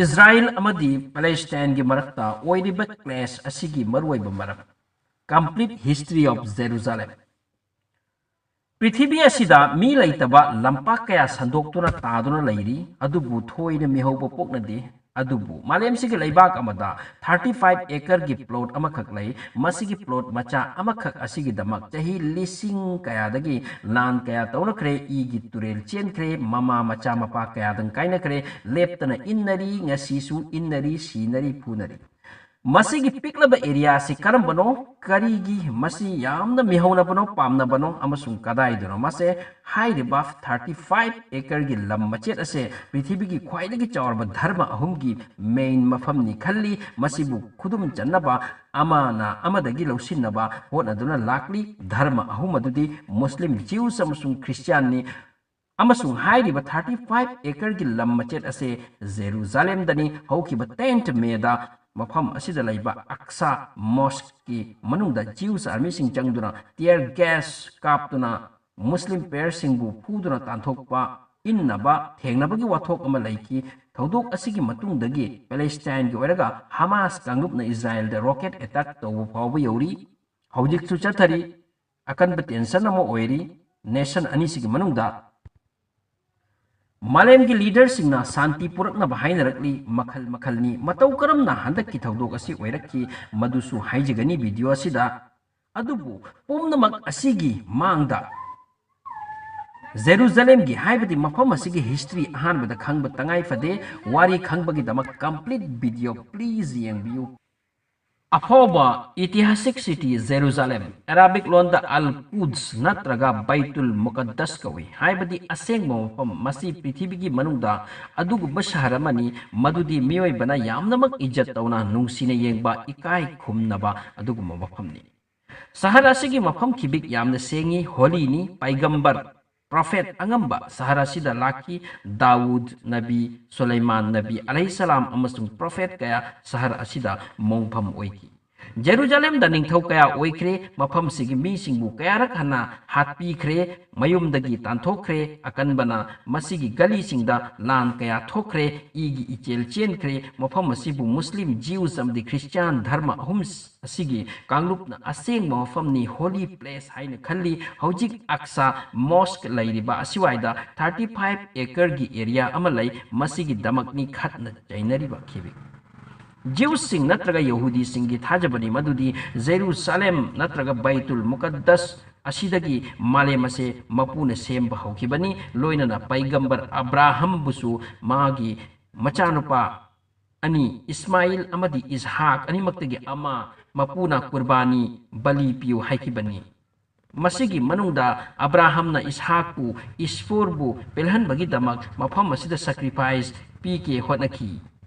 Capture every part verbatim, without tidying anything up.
ꯏꯁꯔꯥꯏꯜ ꯑꯃꯗꯤ ꯄꯦꯂꯦꯁꯇꯥꯏꯟꯒꯤ ꯃꯔꯛꯇ ꯑꯣꯏꯔꯤꯕ clash ꯑꯁꯤꯒꯤ ꯃꯔꯨꯑꯣꯏꯕ ꯃꯔꯝ꯫ Complete History of Jerusalem꯫ ꯄ꯭ꯔꯤꯊꯤꯕꯤ ꯑꯁꯤꯗ ꯃꯤ ꯂꯩꯇꯕ ꯂꯝꯄꯥꯛ ꯀꯌꯥ ꯁꯟꯗꯣꯛꯇꯨꯅ ꯇꯥꯗꯨꯅ ꯂꯩꯔꯤ, ꯑꯗꯨꯕꯨ ꯊꯣꯏꯅ ꯃꯤꯍꯧꯕ ꯄꯣꯛꯅꯗꯦ꯫ ꯑꯗꯨꯕꯨ ꯃꯥꯂꯦꯝꯁꯤꯒꯤ ꯂꯩꯕꯥꯛ ꯑꯃꯗ thirty five acre ꯒꯤ plot ꯑꯃꯈꯛ ꯂꯩ꯫ ꯃꯁꯤꯒꯤ plot ꯃꯆꯥ ꯑꯃꯈꯛ ꯑꯁꯤꯒꯤꯗꯃꯛ ꯆꯍꯤ ꯂꯤꯁꯤꯡ ꯀꯌꯥꯗꯒꯤ ꯂꯥꯟ ꯀꯌꯥ ꯇꯧꯅꯈ꯭ꯔꯦ, ꯏꯒꯤ ꯇꯨꯔꯦꯜ ꯆꯦꯟꯈ꯭ꯔꯦ, ꯃꯃꯥ ꯃꯆꯥ ꯃꯄꯥ ꯀꯌꯥꯗꯪ ꯀꯥꯏꯅꯈ꯭ꯔꯦ, ꯂꯦꯞꯇꯅ ꯏꯟꯅꯔꯤ, ꯉꯁꯤꯁꯨ ꯏꯟꯅꯔꯤ, ꯁꯤꯅꯔꯤ, ꯐꯨꯅꯔꯤ꯫ ꯃꯁꯤꯒꯤ ꯄꯤꯛꯂꯕ area ꯑꯁꯤ ꯀꯔꯝꯕꯅꯣ, ꯀꯔꯤꯒꯤ ꯃꯁꯤ ꯌꯥꯝꯅ ꯃꯤꯍꯧꯅꯕꯅꯣ, ꯄꯥꯝꯅꯕꯅꯣ ꯑꯃꯁꯨꯡ ꯀꯗꯥꯏꯗꯅꯣ? ꯃꯁꯦ ꯍꯥꯏꯔꯤꯕ thirty five acre ꯒꯤ ꯂꯝ ꯃꯆꯦꯠ ꯑꯁꯦ ꯄ꯭ꯔꯤꯊꯤꯕꯤꯒꯤ ꯈ꯭ꯋꯥꯏꯗꯒꯤ ꯆꯥꯎꯔꯕ ꯙꯔꯃ ꯑꯍꯨꯝꯒꯤ main ꯃꯐꯝꯅꯤ ꯈꯜꯂꯤ꯫ ꯃꯁꯤꯕꯨ ꯈꯨꯗꯨꯝ ꯆꯟꯅꯕ, ꯑꯃꯅ ꯑꯃꯗꯒꯤ ꯂꯧꯁꯤꯟꯅꯕ ꯍꯣꯠꯅꯗꯨꯅ ꯂꯥꯛꯂꯤ꯫ ꯙꯔꯃ ꯑꯍꯨꯝ ꯑꯗꯨꯗꯤ ꯃꯨꯁꯂꯤꯝ, ꯖ꯭ꯌꯨꯁ ꯑꯃꯁꯨꯡ ꯈ꯭ꯔꯤꯁꯇꯤꯌꯥꯟꯅꯤ꯫ ꯑꯃꯁꯨꯡ ꯍꯥꯏꯔꯤꯕ thirty five acre ꯒꯤ ꯂꯝ ꯃꯆꯦꯠ ꯑꯁꯦ ꯖꯦꯔꯨꯖꯥꯂꯦꯝꯗꯅꯤ꯫ ꯍꯧꯈꯤꯕ tenth May ꯗ ꯃꯐꯝ ꯑꯁꯤꯗ ꯂꯩꯕ ꯑꯛꯁꯥ Mosque ꯀꯤ ꯃꯅꯨꯡꯗ ꯖ꯭ꯌꯨꯁ army ꯁꯤꯡ ꯆꯪꯗꯨꯅ tear gas ꯀꯥꯞꯇꯨꯅ ꯃꯨꯁꯂꯤꯝ ꯄꯦꯔꯁꯁꯤꯡꯕꯨ ꯐꯨꯗꯨꯅ ꯇꯥꯟꯊꯣꯛꯄ ꯏꯟꯅꯕ ꯊꯦꯡꯅꯕꯒꯤ ꯋꯥꯊꯣꯛ ꯑꯃ ꯂꯩꯈꯤ꯫ ꯊꯧꯗꯣꯛ ꯑꯁꯤꯒꯤ ꯃꯇꯨꯡꯗꯒꯤ ꯄꯦꯂꯦꯁꯇꯥꯏꯟꯒꯤ ꯑꯣꯏꯔꯒ ꯍꯃꯥꯁ ꯀꯥꯡꯂꯨꯞꯅ ꯏꯁꯔꯥꯏꯜꯗ rocket attack ꯇꯧꯕ ꯐꯥꯎꯕ ꯌꯧꯔꯤ꯫ ꯍꯧꯖꯤꯛꯁꯨ ꯆꯠꯊꯔꯤ꯫ ꯑꯀꯟꯕ tension ꯑꯃ ꯑꯣꯏꯔꯤ꯫ Nation ꯑꯅꯤꯁꯤꯒꯤ ꯃꯅꯨꯡꯗ ꯃꯥꯂꯦꯝꯒꯤ leader ꯁꯤꯡꯅ ꯁꯥꯟꯇꯤ ꯄꯨꯔꯛꯅꯕ ꯍꯥꯏꯅꯔꯛꯂꯤ꯫ ꯃꯈꯜ ꯃꯈꯜꯅꯤ꯫ ꯃꯇꯧ ꯀꯔꯝꯅ ꯍꯟꯗꯛꯀꯤ ꯊꯧꯗꯣꯛ ꯑꯁꯤ ꯑꯣꯏꯔꯛꯈꯤ, ꯃꯗꯨꯁꯨ ꯍꯥꯏꯖꯒꯅꯤ video ꯑꯁꯤꯗ꯫ ꯑꯗꯨꯕꯨ ꯄꯨꯝꯅꯃꯛ ꯑꯁꯤꯒꯤ ꯃꯥꯡꯗ ꯖꯦꯔꯨꯖꯥꯂꯦꯝꯒꯤ, ꯍꯥꯏꯕꯗꯤ ꯃꯐꯝ ꯑꯁꯤꯒꯤ history ꯑꯍꯥꯟꯕꯗ ꯈꯪꯕ ꯇꯉꯥꯏ ꯐꯗꯦ꯫ ꯋꯥꯔꯤ ꯈꯪꯕꯒꯤꯗꯃꯛ complete video please ꯌꯦꯡꯕꯤꯌꯨ꯫ ꯑꯐꯥꯎꯕ ꯏꯇꯤꯍꯥꯁꯤꯛ city ꯖꯦꯔꯨꯖꯥꯂꯦꯝ, ꯑꯦꯔꯥꯕꯤꯛ ꯂꯣꯟꯗ ꯑꯜ ꯀꯨꯗꯁ ꯅꯠꯇ꯭ꯔꯒ ꯕꯩꯇꯨꯜ ꯃꯨꯀꯗꯁ ꯀꯧꯏ, ꯍꯥꯏꯕꯗꯤ ꯑꯁꯦꯡꯕ ꯃꯐꯝ꯫ ꯃꯁꯤ ꯄ꯭ꯔꯤꯊꯤꯕꯤꯒꯤ ꯃꯅꯨꯡꯗ ꯑꯗꯨꯒꯨꯝꯕ ꯁꯍꯔ ꯑꯃꯅꯤ, ꯃꯗꯨꯗꯤ ꯃꯤꯑꯣꯏꯕꯅ ꯌꯥꯝꯅꯃꯛ ꯏꯖꯠ ꯇꯧꯅ, ꯅꯨꯡꯁꯤꯅ ꯌꯦꯡꯕ, ꯏꯀꯥꯏ ꯈꯨꯝꯅꯕ ꯑꯗꯨꯒꯨꯝꯕ ꯃꯐꯝꯅꯤ꯫ ꯁꯍꯔ ꯑꯁꯤꯒꯤ ꯃꯐꯝ ꯈꯤꯕꯤꯛ ꯌꯥꯝꯅ ꯁꯦꯡꯏ, holy ꯅꯤ꯫ ꯄꯥꯏꯒꯝꯕꯔ, prophet, ꯑꯉꯝꯕ ꯁꯍꯔ ꯑꯁꯤꯗ ꯂꯥꯛꯈꯤ꯫ ꯗꯥꯋꯨꯗ ꯅꯕꯤ, ꯁꯨꯂꯩꯃꯥꯟ ꯅꯕꯤ ꯑꯂꯩꯍꯤꯁꯁꯂꯥꯝ ꯑꯃꯁꯨꯡ prophet ꯀꯌꯥ ꯁꯍꯔ ꯑꯁꯤꯗ ꯃꯣꯡꯐꯝ ꯑꯣꯏꯈꯤ꯫ ꯖꯦꯔꯨꯖꯥꯂꯦꯝꯗ ꯅꯤꯡꯊꯧ ꯀꯌꯥ ꯑꯣꯏꯈ꯭ꯔꯦ, ꯃꯐꯝꯁꯤꯒꯤ ꯃꯤꯁꯤꯡꯕꯨ ꯀꯌꯥꯔꯛ ꯍꯟꯅ ꯍꯥꯠꯄꯤꯈ꯭ꯔꯦ, ꯃꯌꯨꯝꯗꯒꯤ ꯇꯥꯟꯊꯣꯛꯈ꯭ꯔꯦ, ꯑꯀꯟꯕꯅ ꯃꯁꯤꯒꯤ ꯒꯂꯤꯁꯤꯡꯗ ꯂꯥꯟ ꯀꯌꯥ ꯊꯣꯛꯈ꯭ꯔꯦ, ꯏꯒꯤ ꯏꯆꯦꯜ ꯆꯦꯟꯈ꯭ꯔꯦ꯫ ꯃꯐꯝ ꯑꯁꯤꯕꯨ ꯃꯨꯁꯂꯤꯝ, ꯖ꯭ꯌꯨꯁ ꯑꯃꯗꯤ ꯈ꯭ꯔꯤꯁꯇꯤꯌꯥꯟ ꯙꯔꯃ ꯑꯍꯨꯝ ꯑꯁꯤꯒꯤ ꯀꯥꯡꯂꯨꯞꯅ ꯑꯁꯦꯡꯕ ꯃꯐꯝꯅꯤ, holy place ꯍꯥꯏꯅ ꯈꯜꯂꯤ꯫ ꯍꯧꯖꯤꯛ ꯑꯛꯁꯥ ꯃꯣꯁꯛ ꯂꯩꯔꯤꯕ ꯑꯁꯤꯋꯥꯏꯗ thirty five acreꯒꯤ area ꯑꯃ ꯂꯩ, ꯃꯁꯤꯒꯤꯗꯃꯛꯅꯤ ꯈꯠꯅ ꯆꯩꯅꯔꯤꯕ꯫ ꯈꯤꯕꯤ ꯖ꯭ꯌꯨꯁꯁꯤꯡ ꯅꯠꯇ꯭ꯔꯒ ꯌꯍꯨꯗꯤꯁꯤꯡꯒꯤ ꯊꯥꯖꯕꯅꯤ ꯃꯗꯨꯗꯤ ꯖꯦꯔꯨꯁꯥꯂꯦꯝ ꯅꯠꯇ꯭ꯔꯒ ꯕꯩꯇꯨꯜ ꯃꯨꯀꯗꯁ ꯑꯁꯤꯗꯒꯤ ꯃꯥꯂꯦꯝ ꯑꯁꯦ ꯃꯄꯨꯅ ꯁꯦꯝꯕ ꯍꯧꯈꯤꯕꯅꯤ, ꯂꯣꯏꯅꯅ ꯄꯩꯒꯝꯕꯔ ꯑꯕ꯭ꯔꯥꯍꯝꯕꯨꯁꯨ ꯃꯥꯒꯤ ꯃꯆꯥꯅꯨꯄꯥ ꯑꯅꯤ, ꯏꯁꯃꯥꯏꯜ ꯑꯃꯗꯤ ꯏꯁꯍꯥꯛ ꯑꯅꯤꯃꯛꯇꯒꯤ ꯑꯃ ꯃꯄꯨꯅ ꯀꯨꯔꯕꯥꯅꯤ, ꯕꯂꯤ ꯄꯤꯌꯨ ꯍꯥꯏꯈꯤꯕꯅꯤ꯫ ꯃꯁꯤꯒꯤ ꯃꯅꯨꯡꯗ ꯑꯕ꯭ꯔꯥꯍꯝꯅ ꯏꯁꯍꯥꯛꯄꯨ, ꯏꯁꯐꯣꯔꯕꯨ ꯄꯦꯜꯍꯟꯕꯒꯤꯗꯃꯛ ꯃꯐꯝ ꯑꯁꯤꯗ sacrifice ꯄꯤꯒꯦ ꯍꯣꯠꯅꯈꯤ꯫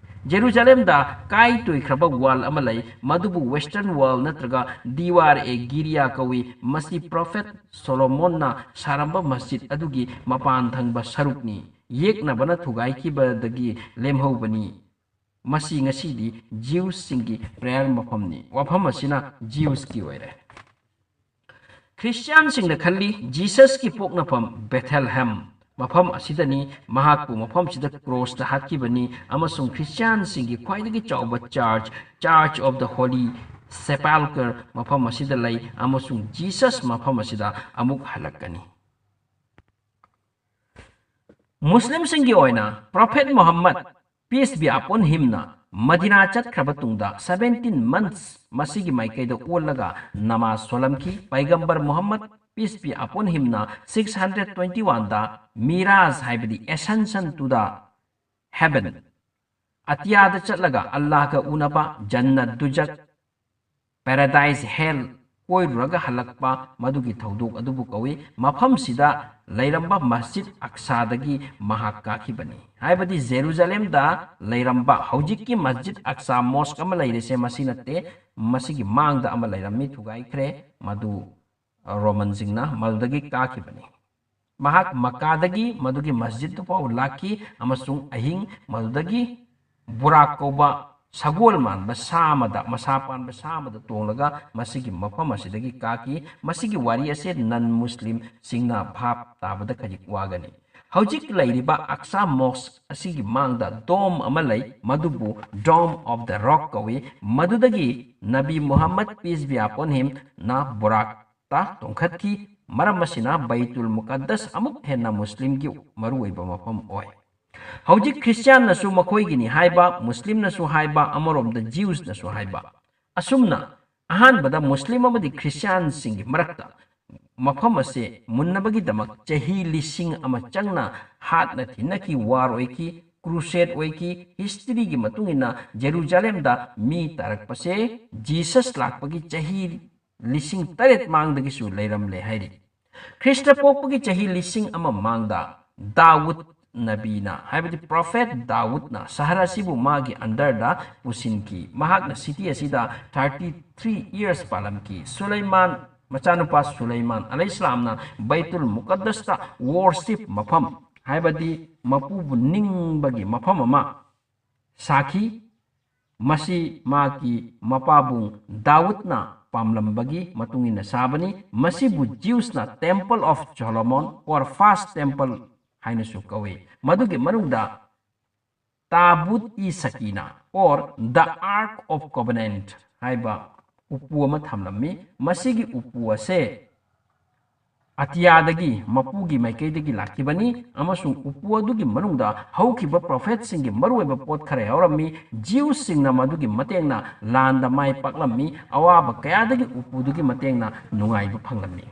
ꯖꯦꯔꯨꯖꯥꯂꯦꯝꯗ ꯀꯥꯏ ꯇꯣꯏꯈ꯭ꯔꯕ wall ꯑꯃ ꯂꯩ, ꯃꯗꯨꯕꯨ Western Wall ꯅꯠꯇ꯭ꯔꯒ ꯗꯤꯋꯥꯔ ꯑꯦ ꯒꯤꯔꯤꯌꯥ ꯀꯧꯏ꯫ ꯃꯁꯤ ꯄ꯭ꯔꯣꯐꯦꯠ ꯁꯣꯂꯣꯃꯣꯟꯅ ꯁꯥꯔꯝꯕ ꯃꯁꯖꯤꯗ ꯑꯗꯨꯒꯤ ꯃꯄꯥꯟ ꯊꯪꯕ ꯁꯔꯨꯛꯅꯤ꯫ ꯌꯦꯛꯅꯕꯅ ꯊꯨꯒꯥꯏꯈꯤꯕꯗꯒꯤ ꯂꯦꯝꯍꯧꯕꯅꯤ꯫ ꯃꯁꯤ ꯉꯁꯤꯗꯤ ꯖ꯭ꯌꯨꯁꯁꯤꯡꯒꯤ prayer ꯃꯐꯝꯅꯤ꯫ ꯋꯥꯐꯝ ꯑꯁꯤꯅ ꯖ꯭ꯌꯨꯁꯀꯤ ꯑꯣꯏꯔꯦ꯫ ꯈ꯭ꯔꯤꯁꯇꯤꯌꯥꯟꯁꯤꯡꯅ ꯈꯜꯂꯤ, ꯖꯤꯁꯁꯀꯤ ꯄꯣꯛꯅꯐꯝ ꯕꯦꯊꯦꯜꯍꯦꯝ ꯃꯐꯝ ꯑꯁꯤꯗꯅꯤ꯫ ꯃꯍꯥꯛꯄꯨ ꯃꯐꯝꯁꯤꯗ ꯀ꯭ꯔꯣꯁꯇ ꯍꯥꯠꯈꯤꯕꯅꯤ, ꯑꯃꯁꯨꯡ ꯈ꯭ꯔꯤꯁꯇꯤꯌꯥꯟꯁꯤꯡꯒꯤ ꯈ꯭ꯋꯥꯏꯗꯒꯤ ꯆꯥꯎꯕ church, Church of the Holy Sepulchre ꯃꯐꯝ ꯑꯁꯤꯗ ꯂꯩ, ꯑꯃꯁꯨꯡ ꯖꯤꯁꯁ ꯃꯐꯝ ꯑꯁꯤꯗ ꯑꯃꯨꯛ ꯍꯜꯂꯛꯀꯅꯤ꯫ ꯃꯨꯁꯂꯤꯝꯁꯤꯡꯒꯤ ꯑꯣꯏꯅ prophet Muhammad, peace be upon himꯅ ꯃꯗꯤꯅꯥ ꯆꯠꯈ꯭ꯔꯕ ꯇꯨꯡꯗ seventeen months ꯃꯁꯤꯒꯤ ꯃꯥꯏꯀꯩꯗ ꯑꯣꯜꯂꯒ ꯅꯃꯥꯖ ꯁꯣꯜꯂꯝꯈꯤ꯫ ꯄꯩꯒꯝꯕꯔ ꯃꯨꯍꯝꯃꯗ, peace be upon himꯅ six hundred twenty oneꯗ Miraj ꯍꯥꯏꯕꯗꯤ Ascension to the Heaven, ꯑꯇꯤꯌꯥꯗ ꯆꯠꯂꯒ ꯑꯜꯂꯥꯍꯒ ꯎꯅꯕ, ꯖꯟꯅꯠ, ꯗꯨꯖꯈ, Paradise, Hell ꯀꯣꯏꯔꯨꯔꯒ ꯍꯜꯂꯛꯄ, ꯃꯗꯨꯒꯤ ꯊꯧꯗꯣꯛ ꯑꯗꯨꯕꯨ ꯀꯧꯏ꯫ ꯃꯐꯝꯁꯤꯗ ꯂꯩꯔꯝꯕ ꯃꯁꯖꯤꯗ ꯑꯛꯁꯥꯗꯒꯤ ꯃꯍꯥꯛ ꯀꯥꯈꯤꯕꯅꯤ꯫ ꯍꯥꯏꯕꯗꯤ ꯖꯦꯔꯨꯖꯥꯂꯦꯝꯗ ꯂꯩꯔꯝꯕ ꯍꯧꯖꯤꯛꯀꯤ ꯃꯁꯖꯤꯗ ꯑꯛꯁꯥ ꯃꯣꯁꯛ ꯑꯃ ꯂꯩꯔꯤꯁꯦ ꯃꯁꯤ ꯅꯠꯇꯦ, ꯃꯁꯤꯒꯤ ꯃꯥꯡꯗ ꯑꯃ ꯂꯩꯔꯝꯃꯤ, ꯊꯨꯒꯥꯏꯈ꯭ꯔꯦ, ꯃꯗꯨ ꯔꯣꯃꯟꯁꯤꯡꯅ ꯃꯗꯨꯗꯒꯤ ꯀꯥꯈꯤꯕꯅꯤ꯫ ꯃꯍꯥꯛ ꯃꯛꯀꯥꯗꯒꯤ ꯃꯗꯨꯒꯤ ꯃꯁꯖꯤꯗꯇꯨ ꯐꯥꯎ ꯂꯥꯛꯈꯤ ꯑꯃꯁꯨꯡ ꯑꯍꯤꯡ ꯃꯗꯨꯗꯒꯤ ꯕꯨꯔꯥꯛ ꯀꯧꯕ ꯁꯒꯣꯜ ꯃꯥꯟꯕ ꯁꯥ ꯑꯃꯗ, ꯃꯁꯥ ꯄꯥꯟꯕ ꯁꯥ ꯑꯃꯗ ꯇꯣꯡꯂꯒ ꯃꯁꯤꯒꯤ ꯃꯐꯝ ꯑꯁꯤꯗꯒꯤ ꯀꯥꯈꯤ꯫ ꯃꯁꯤꯒꯤ ꯋꯥꯔꯤ ꯑꯁꯦ non Muslimꯁꯤꯡꯅ ꯚꯥꯞ ꯇꯥꯕꯗ ꯈꯖꯤꯛ ꯋꯥꯒꯅꯤ꯫ ꯍꯧꯖꯤꯛ ꯂꯩꯔꯤꯕ ꯑꯛꯁꯥ Mosque ꯑꯁꯤꯒꯤ ꯃꯥꯡꯗ dome ꯑꯃ ꯂꯩ, ꯃꯗꯨꯕꯨ Dome of the Rock ꯀꯧꯏ꯫ ꯃꯗꯨꯗꯒꯤ ꯅꯕꯤ ꯃꯨꯍꯝꯃꯗ, peace be upon him, ꯅ ꯕꯨꯔꯥꯛꯇ ꯇꯣꯡꯈꯠꯈꯤ꯫ ꯃꯔꯝ ꯑꯁꯤꯅ ꯕꯩꯇꯨꯜ ꯃꯨꯀꯗꯁ ꯑꯃꯨꯛ ꯍꯦꯟꯅ ꯃꯨꯁꯂꯤꯝꯒꯤ ꯃꯔꯨꯑꯣꯏꯕ ꯃꯐꯝ ꯑꯣꯏ꯫ ꯍꯧꯖꯤꯛ ꯈ꯭ꯔꯤꯁꯇꯤꯌꯥꯟꯅꯁꯨ ꯃꯈꯣꯏꯒꯤꯅꯤ ꯍꯥꯏꯕ, ꯃꯨꯁꯂꯤꯝꯅꯁꯨ ꯍꯥꯏꯕ, ꯑꯃꯔꯣꯝꯗ Jewsꯅꯁꯨ ꯍꯥꯏꯕ꯫ ꯑꯁꯨꯝꯅ ꯑꯍꯥꯟꯕꯗ ꯃꯨꯁꯂꯤꯝ ꯑꯃꯗꯤ ꯈ꯭ꯔꯤꯁꯇꯤꯌꯥꯟꯁꯤꯡꯒꯤ ꯃꯔꯛꯇ ꯃꯐꯝ ꯑꯁꯦ ꯃꯨꯟꯅꯕꯒꯤꯗꯃꯛ ꯆꯍꯤ ꯂꯤꯁꯤꯡ ꯑꯃ ꯆꯪꯅ ꯍꯥꯠꯅ ꯊꯤꯟꯅꯈꯤ, war ꯑꯣꯏꯈꯤ, crusade ꯑꯣꯏꯈꯤ꯫ Historyꯒꯤ ꯃꯇꯨꯡ ꯏꯟꯅ ꯖꯦꯔꯨꯖꯥꯂꯦꯝꯗ ꯃꯤ ꯇꯥꯔꯛꯄꯁꯦ ꯖꯤꯁꯁ ꯂꯥꯛꯄꯒꯤ ꯆꯍꯤ ꯂꯤꯁꯤꯡ ꯇꯔꯦꯠ ꯃꯥꯡꯗꯒꯤꯁꯨ ꯂꯩꯔꯝꯂꯦ ꯍꯥꯏꯔꯤ꯫ ꯈ꯭ꯔꯤꯁꯇ ꯄꯣꯛꯄꯒꯤ ꯆꯍꯤ ꯂꯤꯁꯤꯡ ꯑꯃ ꯃꯥꯡꯗ ꯗꯥꯎꯗ ꯅꯕꯤꯅ, ꯍꯥꯏꯕꯗꯤ prophet ꯗꯥꯎꯗꯅ ꯁꯍꯔ ꯑꯁꯤꯕꯨ ꯃꯥꯒꯤ underꯗ ꯄꯨꯁꯤꯟꯈꯤ꯫ ꯃꯍꯥꯛꯅ city ꯑꯁꯤꯗ thirty three years ꯄꯥꯜꯂꯝꯈꯤ꯫ ꯁꯨꯂꯩꯃꯥꯟ, ꯃꯆꯥꯅꯨꯄꯥ ꯁꯨꯂꯩꯃꯥꯟ ꯑꯂꯩꯍꯤꯁꯂꯥꯝꯅ ꯕꯩꯇꯨꯜ ꯃꯨꯀꯗꯁꯇ worship ꯃꯐꯝ, ꯍꯥꯏꯕꯗꯤ ꯃꯄꯨꯕꯨ ꯅꯤꯡꯕꯒꯤ ꯃꯐꯝ ꯑꯃ ꯁꯥꯈꯤ꯫ ꯃꯁꯤ ꯃꯍꯥꯛꯀꯤ ꯃꯄꯥꯕꯨꯡ ꯗꯥꯎꯗꯅ ꯄꯥꯝꯂꯝꯕꯒꯤ ꯃꯇꯨꯡ ꯏꯟꯅ ꯁꯥꯕꯅꯤ꯫ ꯃꯁꯤꯕꯨ Jewsꯅ Temple of Solomon or First Temple ꯍꯥꯏꯅꯁꯨ ꯀꯧꯏ꯫ ꯃꯗꯨꯒꯤ ꯃꯅꯨꯡꯗ ꯇꯥꯕꯨꯠ E ꯁꯀꯤꯅꯥ or the Ark of Covenant ꯍꯥꯏꯕ ꯎꯄꯨ ꯑꯃ ꯊꯝꯂꯝꯃꯤ꯫ ꯃꯁꯤꯒꯤ ꯎꯄꯨ ꯑꯁꯦ ꯑꯇꯤꯌꯥꯗꯒꯤ, ꯃꯄꯨꯒꯤ ꯃꯥꯏꯀꯩꯗꯒꯤ ꯂꯥꯛꯈꯤꯕꯅꯤ ꯑꯃꯁꯨꯡ ꯎꯄꯨ ꯑꯗꯨꯒꯤ ꯃꯅꯨꯡꯗ ꯍꯧꯈꯤꯕ prophetꯁꯤꯡꯒꯤ ꯃꯔꯨꯑꯣꯏꯕ ꯄꯣꯠ ꯈꯔ ꯌꯥꯎꯔꯝꯃꯤ꯫ Jewsꯁꯤꯡꯅ ꯃꯗꯨꯒꯤ ꯃꯇꯦꯡꯅ ꯂꯥꯟꯗ ꯃꯥꯏ ꯄꯥꯛꯂꯝꯃꯤ꯫ ꯑꯋꯥꯕ ꯀꯌꯥꯗꯒꯤ ꯎꯄꯨꯗꯨꯒꯤ ꯃꯇꯦꯡꯅ ꯅꯨꯡꯉꯥꯏꯕ ꯐꯪꯂꯝꯃꯤ꯫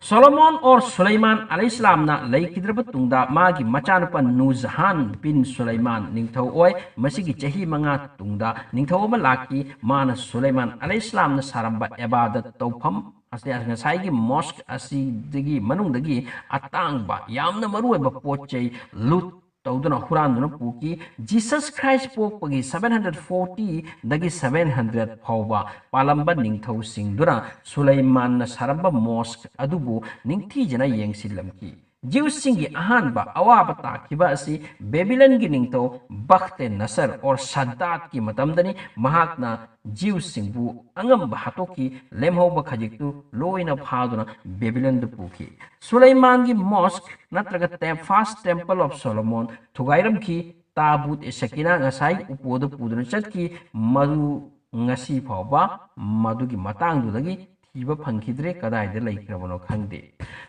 ꯁꯣꯂꯣꯃꯣꯟ or ꯁꯨꯂꯩꯃꯥꯟ ꯑꯂꯩꯍꯤꯁꯂꯥꯝꯅ ꯂꯩꯈꯤꯗ꯭ꯔꯕ ꯇꯨꯡꯗ ꯃꯥꯒꯤ ꯃꯆꯥꯅꯨꯄꯥ ꯅꯨꯖꯍꯥꯟ ꯕꯤꯟ ꯁꯨꯂꯩꯃꯥꯟ ꯅꯤꯡꯊꯧ ꯑꯣꯏ꯫ ꯃꯁꯤꯒꯤ ꯆꯍꯤ ꯃꯉꯥ ꯇꯨꯡꯗ ꯅꯤꯡꯊꯧ ꯑꯃ ꯂꯥꯛꯈꯤ꯫ ꯃꯥꯅ ꯁꯨꯂꯩꯃꯥꯟ ꯑꯂꯩꯍꯤꯁꯂꯥꯝꯅ ꯁꯥꯔꯝꯕ ꯏꯕꯥꯗꯠ ꯇꯧꯐꯝ ꯑꯁꯤ, ꯉꯁꯥꯏꯒꯤ mosque ꯑꯁꯤꯗꯒꯤ ꯃꯅꯨꯡꯗꯒꯤ ꯑꯇꯥꯡꯕ, ꯌꯥꯝꯅ ꯃꯔꯨꯑꯣꯏꯕ ꯄꯣꯠ ꯆꯩ ꯂꯨꯠ ꯇꯧꯗꯨꯅ, ꯍꯨꯔꯥꯟꯗꯨꯅ ꯄꯨꯈꯤ꯫ Jesus Christ ꯄꯣꯛꯄꯒꯤ seven hundred forty ꯗꯒꯤ seven hundred ꯐꯥꯎꯕ ꯄꯥꯜꯂꯝꯕ ꯅꯤꯡꯊꯧꯁꯤꯡꯗꯨꯅ ꯁꯨꯂꯩꯃꯥꯟꯅ ꯁꯥꯔꯝꯕ mosque ꯑꯗꯨꯕꯨ ꯅꯤꯡꯊꯤꯖꯅ ꯌꯦꯡꯁꯤꯜꯂꯝꯈꯤ꯫ ꯖ꯭ꯌꯨꯁꯁꯤꯡꯒꯤ ꯑꯍꯥꯟꯕ ꯑꯋꯥꯕ ꯇꯥꯈꯤꯕ ꯑꯁꯤ ꯕꯦꯕꯤꯂꯟꯒꯤ ꯅꯤꯡꯊꯧ ꯕꯈꯇꯦ ꯅꯁꯔ ꯑꯣꯔ ꯁꯗꯥꯠꯀꯤ ꯃꯇꯝꯗꯅꯤ꯫ ꯃꯍꯥꯛꯅ ꯖ꯭ꯌꯨꯁꯁꯤꯡꯕꯨ ꯑꯉꯝꯕ ꯍꯥꯠꯇꯣꯛꯈꯤ, ꯂꯦꯝꯍꯧꯕ ꯈꯖꯤꯛꯇꯨ ꯂꯣꯏꯅ ꯐꯥꯗꯨꯅ ꯕꯦꯕꯤꯂꯟꯗ ꯄꯨꯈꯤ꯫ ꯁꯨꯂꯩꯃꯥꯟꯒꯤ ꯃꯣꯁꯛ ꯅꯠꯇ꯭ꯔꯒ ꯇꯦꯝ-, First Temple of Solomon ꯊꯨꯒꯥꯏꯔꯝꯈꯤ꯫ ꯇꯥꯕꯨꯠ E ꯁꯀꯤꯅꯥ ꯉꯁꯥꯏ ꯎꯄꯨꯗ ꯄꯨꯗꯨꯅ ꯆꯠꯈꯤ, ꯃꯗꯨ ꯉꯁꯤ ꯐꯥꯎꯕ ꯃꯗꯨꯒꯤ ꯃꯇꯥꯡꯗꯨꯗꯒꯤ ꯊꯤꯕ ꯐꯪꯈꯤꯗ꯭ꯔꯦ, ꯀꯗꯥꯏꯗ ꯂꯩꯈ꯭ꯔꯕꯅꯣ ꯈꯪꯗꯦ꯫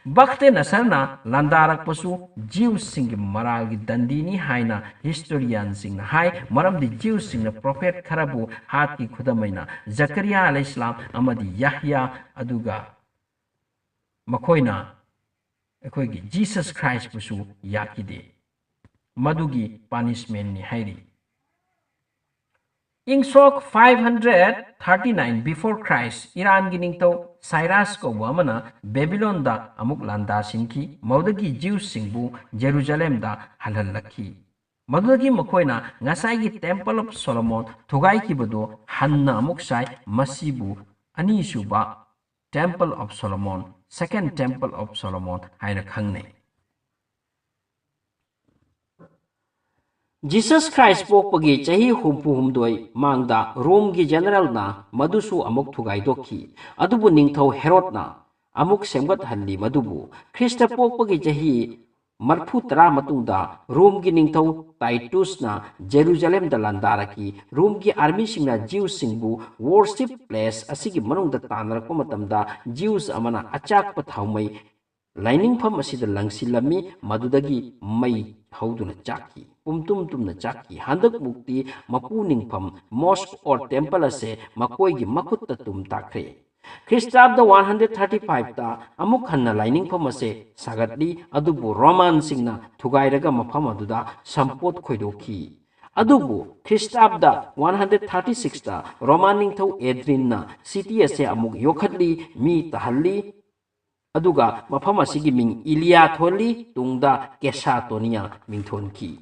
ꯕꯈꯇꯦ ꯅꯁꯔꯅ ꯂꯥꯟꯗꯥꯔꯛꯄꯁꯨ ꯖ꯭ꯌꯨꯁꯁꯤꯡꯒꯤ ꯃꯔꯥꯜꯒꯤ ꯗꯟꯗꯤꯅꯤ ꯍꯥꯏꯅ ꯍꯤꯁꯇꯣꯔꯤꯌꯥꯟꯁꯤꯡꯅ ꯍꯥꯏ, ꯃꯔꯝꯗꯤ ꯖ꯭ꯌꯨꯁꯁꯤꯡꯅ ꯄ꯭ꯔꯣꯐꯦꯠ ꯈꯔꯕꯨ ꯍꯥꯠꯈꯤ, ꯈꯨꯗꯝ ꯑꯣꯏꯅ ꯖꯀꯔꯤꯌꯥ ꯑꯂꯩꯍꯤꯁꯂꯥꯝ ꯑꯃꯗꯤ ꯌꯥꯍꯌꯥ, ꯑꯗꯨꯒ ꯃꯈꯣꯏꯅ ꯑꯩꯈꯣꯏꯒꯤ ꯖꯤꯁꯁ ꯈ꯭ꯔꯥꯏꯁꯄꯨꯁꯨ ꯌꯥꯈꯤꯗꯦ꯫ ꯃꯗꯨꯒꯤ ꯄꯥꯅꯤꯁꯃꯦꯟꯅꯤ ꯍꯥꯏꯔꯤ꯫ ꯏꯪ ꯁꯣꯛ five hundred thirty nine before Christ, ꯏꯔꯥꯟꯒꯤ ꯅꯤꯡꯊꯧ ꯁꯥꯏꯔꯥꯁ ꯀꯧꯕ ꯑꯃꯅ ꯕꯦꯕꯤꯂꯣꯟꯗ ꯑꯃꯨꯛ ꯂꯥꯟꯗꯥꯁꯤꯟꯈꯤ꯫ ꯃꯗꯨꯗꯒꯤ ꯖ꯭ꯌꯨꯁꯁꯤꯡꯕꯨ ꯖꯦꯔꯨꯖꯂꯦꯝꯗ ꯍꯜꯍꯜꯂꯛꯈꯤ꯫ ꯃꯗꯨꯗꯒꯤ ꯃꯈꯣꯏꯅ ꯉꯁꯥꯏꯒꯤ Temple of Solomon ꯊꯨꯒꯥꯏꯈꯤꯕꯗꯨ ꯍꯟꯅ ꯑꯃꯨꯛ ꯁꯥꯏ꯫ ꯃꯁꯤꯕꯨ ꯑꯅꯤꯁꯨꯕ Temple of Solomon, Second Temple of Solomon ꯍꯥꯏꯅ ꯈꯪꯅꯩ꯫ ꯖꯤꯁꯁ ꯈ꯭ꯔꯥꯏꯁ ꯄꯣꯛꯄꯒꯤ ꯆꯍꯤ ꯍꯨꯝꯐꯨ ꯍꯨꯝꯗꯣꯏ ꯃꯥꯡꯗ ꯔꯣꯝꯒꯤ ꯖꯦꯅꯔꯦꯜꯅ ꯃꯗꯨꯁꯨ ꯑꯃꯨꯛ ꯊꯨꯒꯥꯏꯗꯣꯛꯈꯤ꯫ ꯑꯗꯨꯕꯨ ꯅꯤꯡꯊꯧ ꯍꯦꯔꯣꯗꯅ ꯑꯃꯨꯛ ꯁꯦꯝꯒꯠꯍꯜꯂꯤ꯫ ꯃꯗꯨꯕꯨ ꯈ꯭ꯔꯤꯁꯇ ꯄꯣꯛꯄꯒꯤ ꯆꯍꯤ ꯃꯔꯐꯨ ꯇꯔꯥ ꯃꯇꯨꯡꯗ ꯔꯣꯝꯒꯤ ꯅꯤꯡꯊꯧ ꯇꯥꯏꯇꯨꯁꯅ ꯖꯦꯔꯨꯖꯂꯦꯝꯗ ꯂꯥꯟꯗꯥꯔꯛꯈꯤ꯫ ꯔꯣꯝꯒꯤ ꯑꯥꯔꯃꯤꯁꯤꯡꯅ ꯖ꯭ꯌꯨꯁꯁꯤꯡꯕꯨ ꯋꯣꯔꯁꯤꯞ ꯄ꯭ꯂꯦꯁ ꯑꯁꯤꯒꯤ ꯃꯅꯨꯡꯗ ꯇꯥꯟꯅꯔꯛꯄ ꯃꯇꯝꯗ ꯖ꯭ꯌꯨꯁ ꯑꯃꯅ ꯑꯆꯥꯛꯄ ꯊꯥꯎꯃꯩ ꯂꯥꯏꯅꯤꯡꯐꯝ ꯑꯁꯤꯗ ꯂꯪꯁꯤꯜꯂꯝꯃꯤ, ꯃꯗꯨꯗꯒꯤ ꯃꯩ ꯍꯧꯗꯨꯅ ꯆꯥꯛꯈꯤ, ꯄꯨꯝꯇꯨꯝ ꯇꯨꯝꯅ ꯆꯥꯛꯈꯤ꯫ ꯍꯟꯗꯛ ꯃꯨꯛꯇꯤ ꯃꯄꯨ ꯅꯤꯡꯐꯝ, mosque or temple ꯑꯁꯦ ꯃꯈꯣꯏꯒꯤ ꯃꯈꯨꯠꯇ ꯇꯨꯝ ꯇꯥꯈ꯭ꯔꯦ꯫ ꯈ꯭ꯔꯤꯁꯇꯥꯕꯗ one hundred thirty five ꯇ ꯑꯃꯨꯛ ꯍꯟꯅ ꯂꯥꯏꯅꯤꯡꯐꯝ ꯑꯁꯦ ꯁꯥꯒꯠꯂꯤ, ꯑꯗꯨꯕꯨ ꯔꯣꯃꯥꯟꯁꯤꯡꯅ ꯊꯨꯒꯥꯏꯔꯒ ꯃꯐꯝ ꯑꯗꯨꯗ ꯁꯝꯄꯣꯠ ꯈꯣꯏꯗꯣꯛꯈꯤ꯫ ꯑꯗꯨꯕꯨ ꯈ꯭ꯔꯤꯁꯇꯥꯕꯗ one hundred thirty six ꯇ ꯔꯣꯃꯥꯟ ꯅꯤꯡꯊꯧ ꯑꯦꯗ꯭ꯔꯤꯟꯅ ꯁꯤꯇꯤ ꯑꯁꯦ ꯑꯃꯨꯛ ꯌꯣꯛꯈꯠꯂꯤ, ꯃꯤ ꯇꯥꯍꯜꯂꯤ, ꯑꯗꯨꯒ ꯃꯐꯝ ꯑꯁꯤꯒꯤ ꯃꯤꯡ ꯏꯂꯤꯌꯥ ꯊꯣꯜꯂꯤ, ꯇꯨꯡꯗ ꯀꯦꯁꯥꯇꯣꯅꯤꯌꯥ ꯃꯤꯡꯊꯣꯟꯈꯤ꯫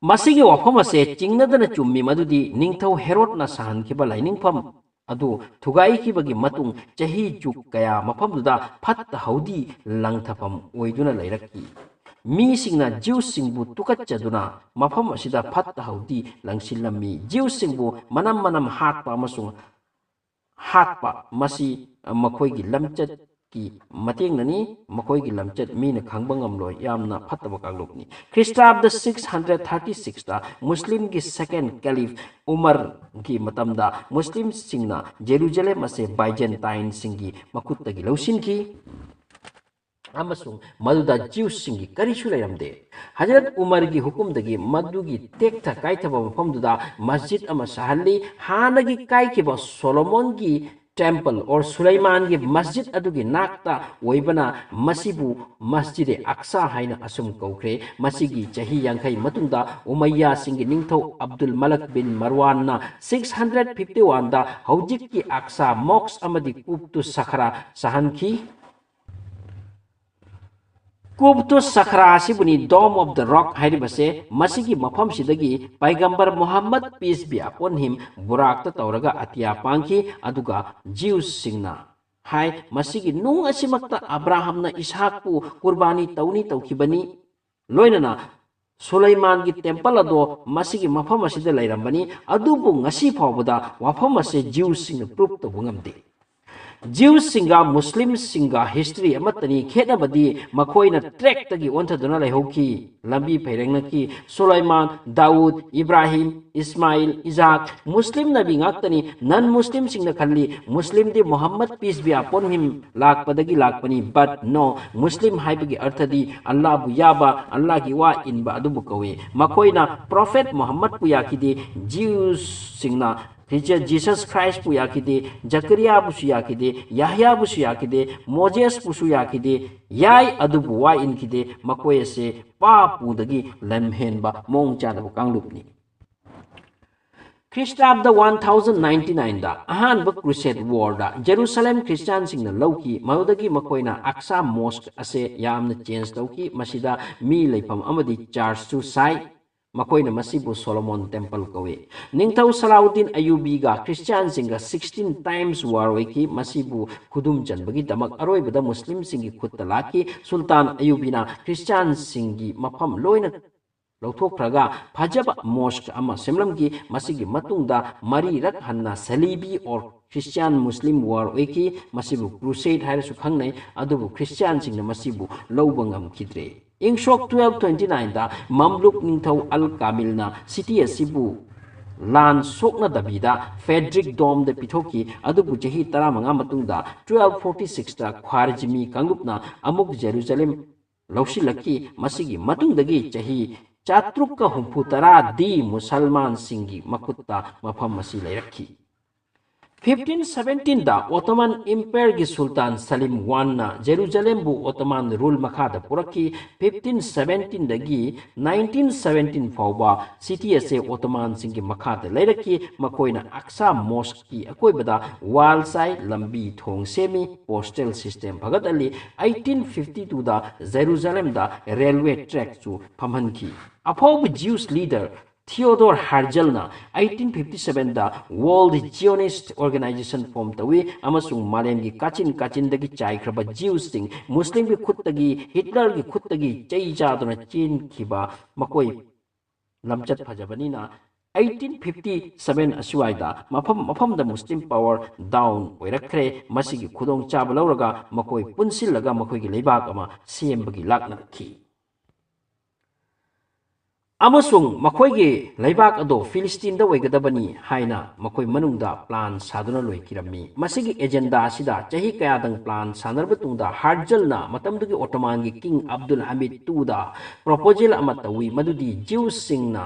ꯃꯁꯤꯒꯤ ꯋꯥꯐꯝ ꯑꯁꯦ ꯆꯤꯡꯅꯗꯅ ꯆꯨꯝꯃꯤ, ꯃꯗꯨꯗꯤ ꯅꯤꯡꯊꯧ ꯍꯦꯔꯣꯗꯅ ꯁꯥꯍꯟꯈꯤꯕ ꯂꯥꯏꯅꯤꯡꯐꯝ ꯑꯗꯨ ꯊꯨꯒꯥꯏꯈꯤꯕꯒꯤ ꯃꯇꯨꯡ ꯆꯍꯤ ꯆꯨꯞ ꯀꯌꯥ ꯃꯐꯝꯗꯨꯗ ꯐꯠꯇ ꯍꯥꯎꯗꯤ ꯂꯪꯊꯐꯝ ꯑꯣꯏꯗꯨꯅ ꯂꯩꯔꯛꯈꯤ꯫ ꯃꯤꯁꯤꯡꯅ ꯖ꯭ꯌꯨꯁꯁꯤꯡꯕꯨ ꯇꯨꯀꯠꯆꯗꯨꯅ ꯃꯐꯝ ꯑꯁꯤꯗ ꯐꯠꯇ ꯍꯥꯎꯗꯤ ꯂꯪꯁꯤꯜꯂꯝꯃꯤ꯫ ꯖ꯭ꯌꯨꯁꯁꯤꯡꯕꯨ ꯃꯅꯝ ꯃꯅꯝ ꯍꯥꯠꯄ ꯑꯃꯁꯨꯡ ꯍꯥꯠꯄ, ꯃꯁꯤ ꯃꯈꯣꯏꯒꯤ ꯂꯝꯆꯠꯀꯤ ꯃꯇꯦꯡꯅꯅꯤ꯫ ꯃꯈꯣꯏꯒꯤ ꯂꯝꯆꯠ ꯃꯤꯅ ꯈꯪꯕ ꯉꯝꯂꯣꯏ꯫ ꯌꯥꯝꯅ ꯐꯠꯇꯕ ꯀꯥꯡꯂꯨꯞꯅꯤ꯫ ꯈ꯭ꯔꯤꯁꯇꯥꯕꯗ six hundred thirty six ꯇ ꯃꯨꯁꯂꯤꯝꯒꯤ second caliph ꯎꯃꯔꯒꯤ ꯃꯇꯝꯗ ꯃꯨꯁꯂꯤꯝꯁꯤꯡꯅ ꯖꯦꯔꯨꯖꯂꯦꯝ ꯑꯁꯤ ꯕꯥꯏꯖꯦꯟꯇꯥꯏꯟꯁꯤꯡꯒꯤ ꯃꯈꯨꯠꯇꯒꯤ ꯂꯧꯁꯤꯟꯈꯤ꯫ ꯑꯃꯁꯨꯡ ꯃꯗꯨꯗ ꯖ꯭ꯌꯨꯁꯁꯤꯡꯒꯤ ꯀꯔꯤꯁꯨ ꯂꯩꯔꯝꯗꯦ꯫ ꯍꯖꯔꯠ ꯎꯃꯔꯒꯤ ꯍꯨꯀꯨꯝꯗꯒꯤ ꯃꯗꯨꯒꯤ ꯇꯦꯛꯊ ꯀꯥꯏꯊꯕ ꯃꯐꯝꯗꯨꯗ ꯃꯁꯖꯤꯗ ꯑꯃ ꯁꯥꯍꯜꯂꯤ꯫ ꯍꯥꯟꯅꯒꯤ ꯀꯥꯏꯈꯤꯕ ꯁꯣꯂꯣꯃꯣꯟꯒꯤ temple or ꯁꯨꯂꯩꯃꯥꯟꯒꯤ ꯃꯁꯖꯤꯗ ꯑꯗꯨꯒꯤ ꯅꯥꯛꯇ ꯑꯣꯏꯕꯅ ꯃꯁꯤꯕꯨ ꯃꯁꯖꯤꯗ ꯑꯛꯁꯥ ꯍꯥꯏꯅ ꯑꯁꯨꯝ ꯀꯧꯈ꯭ꯔꯦ꯫ ꯃꯁꯤꯒꯤ ꯆꯍꯤ ꯌꯥꯡꯈꯩ ꯃꯇꯨꯡꯗ ꯎꯃꯩꯌꯥꯁꯤꯡꯒꯤ ꯅꯤꯡꯊꯧ ꯑꯕꯗꯨꯜ ꯃꯂꯛ ꯕꯤꯟ ꯃꯔꯋꯥꯟꯅ six hundred fifty one ꯗ ꯍꯧꯖꯤꯛꯀꯤ ꯑꯛꯁꯥ mosque ꯑꯃꯗꯤ ꯀꯨꯞꯇꯨ ꯁꯈ꯭ꯔꯥ ꯁꯥꯍꯟꯈꯤ꯫ ꯀꯨꯞꯇꯨ ꯁꯈ꯭ꯔꯥ ꯑꯁꯤꯕꯨꯅꯤ Dome of the Rock ꯍꯥꯏꯔꯤꯕꯁꯦ꯫ ꯃꯁꯤꯒꯤ ꯃꯐꯝꯁꯤꯗꯒꯤ ꯄꯥꯏꯒꯝꯕꯔ ꯃꯨꯍꯝꯃꯗ, peace be upon him, ꯕꯨꯔꯥꯛꯇ ꯇꯧꯔꯒ ꯑꯇꯤꯌꯥ ꯄꯥꯡꯈꯤ꯫ ꯑꯗꯨꯒ ꯖ꯭ꯌꯨꯁꯁꯤꯡꯅ ꯍꯥꯏ, ꯃꯁꯤꯒꯤ ꯅꯨꯡ ꯑꯁꯤꯃꯛꯇ ꯑꯕ꯭ꯔꯥꯍꯝꯅ ꯏꯁꯍꯥꯛꯄꯨ ꯀꯨꯔꯕꯥꯅꯤ ꯇꯧꯅꯤ ꯇꯧꯈꯤꯕꯅꯤ꯫ ꯂꯣꯏꯅꯅ ꯁꯨꯂꯩꯃꯥꯟꯒꯤ temple ꯑꯗꯣ ꯃꯁꯤꯒꯤ ꯃꯐꯝ ꯑꯁꯤꯗ ꯂꯩꯔꯝꯕꯅꯤ꯫ ꯑꯗꯨꯕꯨ ꯉꯁꯤ ꯐꯥꯎꯕꯗ ꯋꯥꯐꯝ ꯑꯁꯦ ꯖ꯭ꯌꯨꯁꯁꯤꯡꯅ prove ꯇꯧꯕ ꯉꯝꯗꯦ꯫ ꯖ꯭ꯌꯨꯁꯁꯤꯡꯒ ꯃꯨꯁꯂꯤꯝꯁꯤꯡꯒ history ꯑꯃꯠꯇꯅꯤ꯫ ꯈꯦꯠꯅꯕꯗꯤ ꯃꯈꯣꯏꯅ track ꯇꯒꯤ ꯑꯣꯟꯊꯗꯨꯅ ꯂꯩꯍꯧꯈꯤ, ꯂꯝꯕꯤ ꯐꯩꯔꯦꯡꯅꯈꯤ꯫ ꯁꯨꯂꯩꯃꯥꯟ, ꯗꯥꯎꯗ, ꯏꯕ꯭ꯔꯥꯍꯤꯝ, ꯏꯁꯃꯥꯏꯜ, ꯏꯖꯥꯛ, ꯃꯨꯁꯂꯤꯝ ꯅꯕꯤ ꯉꯥꯛꯇꯅꯤ꯫ Non ꯃꯨꯁꯂꯤꯝꯁꯤꯡꯅ ꯈꯜꯂꯤ ꯃꯨꯁꯂꯤꯝꯗꯤ ꯃꯨꯍꯝꯃꯗ, peace be upon him, ꯂꯥꯛꯄꯗꯒꯤ ꯂꯥꯛꯄꯅꯤ꯫ But no, ꯃꯨꯁꯂꯤꯝ ꯍꯥꯏꯕꯒꯤ ꯑꯔꯊꯗꯤ ꯑꯜꯂꯥꯍꯕꯨ ꯌꯥꯕ, ꯑꯜꯂꯥꯍꯒꯤ ꯋꯥ ꯏꯟꯕ ꯑꯗꯨꯕꯨ ꯀꯧꯏ꯫ ꯃꯈꯣꯏꯅ Prophet ꯃꯨꯍꯝꯃꯗꯄꯨ ꯌꯥꯈꯤꯗꯦ꯫ ꯖ꯭ꯌꯨꯁꯁꯤꯡꯅ ꯈ꯭ꯔꯤꯁ-, Jesus Christ ꯄꯨ ꯌꯥꯈꯤꯗꯦ, ꯖꯀꯔꯤꯌꯥꯕꯨꯁꯨ ꯌꯥꯈꯤꯗꯦ, ꯌꯥꯍꯌꯥꯕꯨꯁꯨ ꯌꯥꯈꯤꯗꯦ, ꯃꯣꯖꯦꯁꯄꯨꯁꯨ ꯌꯥꯈꯤꯗꯦ, ꯌꯥꯏ ꯑꯗꯨꯕꯨ ꯋꯥ ꯏꯟꯈꯤꯗꯦ꯫ ꯃꯈꯣꯏ ꯑꯁꯦ ꯄꯥꯞ ꯄꯨꯗꯒꯤ ꯂꯝꯍꯦꯟꯕ ꯃꯑꯣꯡ ꯆꯥꯗꯕ ꯀꯥꯡꯂꯨꯞꯅꯤ꯫ ꯈ꯭ꯔꯤꯁꯇꯥꯕꯗ one thousand ninety nine ꯗ ꯑꯍꯥꯟꯕ Crusade War ꯗ ꯖꯦꯔꯨꯁꯂꯦꯝ ꯈ꯭ꯔꯤꯁꯇꯤꯌꯥꯟꯁꯤꯡꯅ ꯂꯧꯈꯤ꯫ ꯃꯗꯨꯗꯒꯤ ꯃꯈꯣꯏꯅ ꯑꯛꯁꯥ mosque ꯑꯁꯦ ꯌꯥꯝꯅ change ꯇꯧꯈꯤ꯫ ꯃꯁꯤꯗ ꯃꯤ ꯂꯩꯐꯝ ꯑꯃꯗꯤ church ꯁꯨ ꯁꯥꯏ꯫ ꯃꯈꯣꯏꯅ ꯃꯁꯤꯕꯨ ꯁꯣꯂꯣꯃꯣꯟ ꯇꯦꯝꯄꯜ ꯀꯧꯏ꯫ ꯅꯤꯡꯊꯧ ꯁꯂꯥꯎꯗꯤꯟ ꯑꯌꯨꯕꯤꯒ ꯈ꯭ꯔꯤꯁꯇꯤꯌꯥꯟꯁꯤꯡꯒ sixteen times war ꯑꯣꯏꯈꯤ꯫ ꯃꯁꯤꯕꯨ ꯈꯨꯗꯨꯝ ꯆꯟꯕꯒꯤꯗꯃꯛ ꯑꯔꯣꯏꯕꯗ ꯃꯨꯁꯂꯤꯝꯁꯤꯡꯒꯤ ꯈꯨꯠꯇ ꯂꯥꯛꯈꯤ꯫ ꯁꯨꯜꯇꯥꯟ ꯑꯌꯨꯕꯤꯅ ꯈ꯭ꯔꯤꯁꯇꯤꯌꯥꯟꯁꯤꯡꯒꯤ ꯃꯐꯝ ꯂꯣꯏꯅ ꯂꯧꯊꯣꯛꯈ꯭ꯔꯒ ꯐꯖꯕ ꯃꯣꯁꯛ ꯑꯃ ꯁꯦꯝꯂꯝꯈꯤ꯫ ꯃꯁꯤꯒꯤ ꯃꯇꯨꯡꯗ ꯃꯔꯤꯔꯛ ꯍꯟꯅ ꯁꯂꯤꯕꯤ or Christian Muslim war ꯑꯣꯏꯈꯤ꯫ ꯃꯁꯤꯕꯨ crusade ꯍꯥꯏꯔꯁꯨ ꯈꯪꯅꯩ, ꯑꯗꯨꯕꯨ ꯈ꯭ꯔꯤꯁꯇꯤꯌꯥꯟꯁꯤꯡꯅ ꯃꯁꯤꯕꯨ ꯂꯧꯕ ꯉꯝꯈꯤꯗ꯭ꯔꯦ꯫ ꯏꯪ ꯁꯣꯛ twelve twenty nineꯗ ꯃꯝꯂꯨꯛ ꯅꯤꯡꯊꯧ ꯑꯜ ꯀꯥꯃꯤꯜꯅ city ꯑꯁꯤꯕꯨ ꯂꯥꯟ ꯁꯣꯛꯅꯗꯕꯤꯗ ꯐꯦꯗ꯭ꯔꯤꯛ ꯗꯣꯝꯗ ꯄꯤꯊꯣꯛꯈꯤ, ꯑꯗꯨꯕꯨ ꯆꯍꯤ ꯇꯔꯥꯃꯉꯥ ꯃꯇꯨꯡꯗ twelve forty sixꯇ ꯈ꯭ꯋꯥꯔꯖꯃꯤ ꯀꯥꯡꯂꯨꯞꯅ ꯑꯃꯨꯛ ꯖꯦꯔꯨꯖꯂꯦꯝ ꯂꯧꯁꯤꯜꯂꯛꯈꯤ꯫ ꯃꯁꯤꯒꯤ ꯃꯇꯨꯡꯗꯒꯤ ꯆꯍꯤ ꯆꯥꯇ꯭ꯔꯨꯛꯀ ꯍꯨꯝꯐꯨ ꯇꯔꯥꯗꯤ ꯃꯨꯁꯜꯃꯥꯟꯁꯤꯡꯒꯤ ꯃꯈꯨꯠꯇ ꯃꯐꯝ ꯑꯁꯤ ꯂꯩꯔꯛꯈꯤ꯫ Fifteen seventeenꯗ Ottoman Empireꯒꯤ ꯁꯨꯜꯇꯥꯟ ꯁꯂꯤꯝ ꯋꯥꯟꯅ ꯖꯦꯔꯨꯖꯂꯦꯝꯕꯨ Ottoman rule ꯃꯈꯥꯗ ꯄꯨꯔꯛꯈꯤ꯫ Fifteen seventeenꯗꯒꯤ nineteen seventeen ꯐꯥꯎꯕ city ꯑꯁꯤ Ottomanꯁꯤꯡꯒꯤ ꯃꯈꯥꯗ ꯂꯩꯔꯛꯈꯤ꯫ ꯃꯈꯣꯏꯅ ꯑꯛꯁꯥ ꯃꯣꯁꯛꯀꯤ ꯑꯀꯣꯏꯕꯗ wall ꯆꯥꯏ, ꯂꯝꯕꯤ ꯊꯣꯡ ꯁꯦꯝꯃꯤ, postal system ꯐꯒꯠꯍꯜꯂꯤ꯫ Eighteen fifty twoꯗ ꯖꯦꯔꯨꯖꯂꯦꯝꯗ railway trackꯁꯨ ꯐꯝꯍꯟꯈꯤ꯫ ꯑꯐꯥꯎꯕ Jews leader Theodor Herzlꯅ eighteen fifty sevenꯗ World Zionist Organization form ꯇꯧꯏ ꯑꯃꯁꯨꯡ ꯃꯥꯂꯦꯝꯒꯤ ꯀꯥꯆꯤꯟ ꯀꯥꯆꯤꯟꯗꯒꯤ ꯆꯥꯏꯈ꯭ꯔꯕ Jewꯁꯤꯡ ꯃꯨꯁꯂꯤꯝꯒꯤ ꯈꯨꯠꯇꯒꯤ, ꯍꯤꯠꯂꯔꯒꯤ ꯈꯨꯠꯇꯒꯤ ꯆꯩ ꯆꯥꯗꯨꯅ ꯆꯦꯟꯈꯤꯕ ꯃꯈꯣꯏ ꯂꯝꯆꯠ ꯐꯖꯕꯅꯤꯅ eighteen fifty seven ꯑꯁ꯭ꯋꯥꯏꯗ ꯃꯐꯝ ꯃꯐꯝꯗ ꯃꯨꯁꯂꯤꯝ power down ꯑꯣꯏꯔꯛꯈ꯭ꯔꯦ꯫ ꯃꯁꯤꯒꯤ ꯈꯨꯗꯣꯡꯆꯥꯕ ꯂꯧꯔꯒ ꯃꯈꯣꯏ ꯄꯨꯟꯁꯤꯜꯂꯒ ꯃꯈꯣꯏꯒꯤ ꯂꯩꯕꯥꯛ ꯑꯃ ꯁꯦꯝꯕꯒꯤ ꯂꯥꯛꯅꯔꯛꯈꯤ꯫ ꯑꯃꯁꯨꯡ ꯃꯈꯣꯏꯒꯤ ꯂꯩꯕꯥꯛ ꯑꯗꯣ ꯐꯤꯂꯤꯁꯇꯤꯟꯗ ꯑꯣꯏꯒꯗꯕꯅꯤ ꯍꯥꯏꯅ ꯃꯈꯣꯏ ꯃꯅꯨꯡꯗ plan ꯁꯥꯗꯨꯅ ꯂꯣꯏꯈꯤꯔꯝꯃꯤ꯫ ꯃꯁꯤꯒꯤ agenda ꯑꯁꯤꯗ ꯆꯍꯤ ꯀꯌꯥꯗꯪ plan ꯁꯥꯟꯅꯔꯕ ꯇꯨꯡꯗ ꯍꯥꯔꯖꯜꯅ ꯃꯇꯝꯗꯨꯒꯤ Ottomanꯒꯤ King Abdul Hamid twoꯗ proposal ꯑꯃ ꯇꯧꯏ, ꯃꯗꯨꯗꯤ Jewꯁꯤꯡꯅ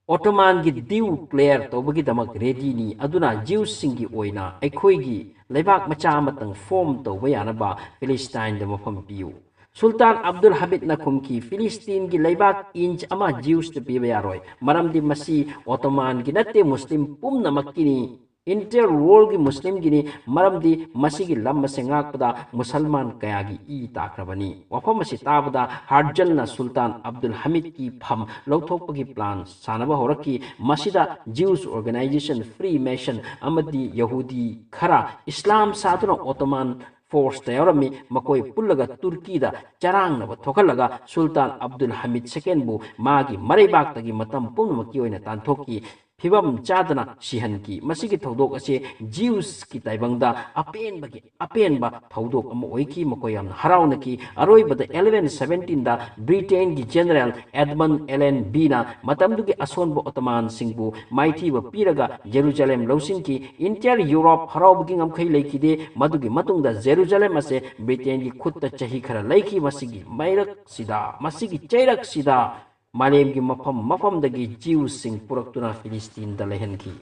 Ottomanꯒꯤ due clear ꯇꯧꯕꯒꯤꯗꯃꯛ readyꯅꯤ, ꯑꯗꯨꯅ Jewꯁꯤꯡꯒꯤ ꯑꯣꯏꯅ ꯑꯩꯈꯣꯏꯒꯤ ꯂꯩꯕꯥꯛ ꯃꯆꯥ ꯑꯃꯇꯪ form ꯇꯧꯕ ꯌꯥꯅꯕ ꯐꯤꯂꯤꯁꯇꯥꯏꯟꯗ ꯃꯐꯝ ꯄꯤꯌꯨ꯫ ꯁꯨꯜꯇꯥꯟ ꯑꯕꯗꯨꯜ ꯍꯃꯤꯗꯅ ꯈꯨꯝꯈꯤ, "ꯐꯤꯂꯤꯁꯇꯤꯟꯒꯤ ꯂꯩꯕꯥꯛ inch ꯑꯃ Jewsꯇ ꯄꯤꯕ ꯌꯥꯔꯣꯏ, ꯃꯔꯝꯗꯤ ꯃꯁꯤ Ottomanꯒꯤ ꯅꯠꯇꯦ, ꯃꯨꯁꯂꯤꯝ ꯄꯨꯝꯅꯃꯛꯀꯤꯅꯤ꯫ Entire worldꯒꯤ ꯃꯨꯁꯂꯤꯝꯒꯤꯅꯤ, ꯃꯔꯝꯗꯤ ꯃꯁꯤꯒꯤ ꯂꯝ ꯑꯁꯤ ꯉꯥꯛꯄꯗ ꯃꯨꯁꯜꯃꯥꯟ ꯀꯌꯥꯒꯤ ꯏ ꯇꯥꯈ꯭ꯔꯕꯅꯤ꯫ ꯋꯥꯐꯝ ꯑꯁꯤ ꯇꯥꯕꯗ ꯍꯥꯔꯖꯜꯅ ꯁꯨꯜꯇꯥꯟ ꯑꯕꯗꯨꯜ ꯍꯃꯤꯗꯀꯤ ꯐꯝ ꯂꯧꯊꯣꯛꯄꯒꯤ plan ꯁꯥꯟꯅꯕ ꯍꯧꯔꯛꯈꯤ꯫ ꯃꯁꯤꯗ Jews organization, Freemason ꯑꯃꯗꯤ ꯌꯍꯨꯗꯤ ꯈꯔ ꯏꯁꯂꯥꯝ ꯁꯥꯗꯨꯅ Ottoman forceꯇ ꯌꯥꯎꯔꯝꯃꯤ꯫ ꯃꯈꯣꯏ ꯄꯨꯜꯂꯒ ꯇꯨꯔꯀꯤꯗ ꯆꯔꯥꯡꯅꯕ ꯊꯣꯛꯍꯜꯂꯒ ꯁꯨꯜꯇꯥꯟ ꯑꯕꯗꯨꯜ ꯍꯃꯤꯗ ꯁꯦꯀꯦꯟꯕꯨ ꯃꯥꯒꯤ ꯃꯔꯩꯕꯥꯛꯇꯒꯤ ꯃꯇꯝ ꯄꯨꯝꯅꯃꯛꯀꯤ ꯑꯣꯏꯅ ꯇꯥꯟꯊꯣꯛꯈꯤ꯫ ꯐꯤꯕꯝ ꯆꯥꯗꯅ ꯁꯤꯍꯟꯈꯤ꯫ ꯃꯁꯤꯒꯤ ꯊꯧꯗꯣꯛ ꯑꯁꯤ Jewsꯀꯤ ꯇꯥꯏꯕꯪꯗ ꯑꯄꯦꯟꯕꯒꯤ ꯑꯄꯦꯟꯕ ꯊꯧꯗꯣꯛ ꯑꯃ ꯑꯣꯏꯈꯤ꯫ ꯃꯈꯣꯏ ꯌꯥꯝꯅ ꯍꯔꯥꯎꯅꯈꯤ꯫ ꯑꯔꯣꯏꯕꯗ eleven seventeenꯗ Britainꯒꯤ General Edmund Allenbyꯅ ꯃꯇꯝꯗꯨꯒꯤ ꯑꯁꯣꯟꯕ Ottomanꯁꯤꯡꯕꯨ ꯃꯥꯏꯊꯤꯕ ꯄꯤꯔꯒ ꯖꯦꯔꯨꯖꯂꯦꯝ ꯂꯧꯁꯤꯟꯈꯤ꯫ Entire Europe ꯍꯔꯥꯎꯕꯒꯤ ꯉꯝꯈꯩ ꯂꯩꯈꯤꯗꯦ꯫ ꯃꯗꯨꯒꯤ ꯃꯇꯨꯡꯗ ꯖꯦꯔꯨꯖꯂꯦꯝ ꯑꯁꯤ Britainꯒꯤ ꯈꯨꯠꯇ ꯆꯍꯤ ꯈꯔ ꯂꯩꯈꯤ꯫ ꯃꯁꯤꯒꯤ ꯃꯩꯔꯛꯁꯤꯗ, ꯃꯁꯤꯒꯤ ꯆꯩꯔꯛꯁꯤꯗ ꯃꯥꯂꯦꯝꯒꯤ ꯃꯐꯝ ꯃꯐꯝꯗꯒꯤ Jewsꯁꯤꯡ ꯄꯨꯔꯛꯇꯨꯅ ꯐꯤꯂꯤꯁꯇꯤꯟꯗ ꯂꯩꯍꯟꯈꯤ꯫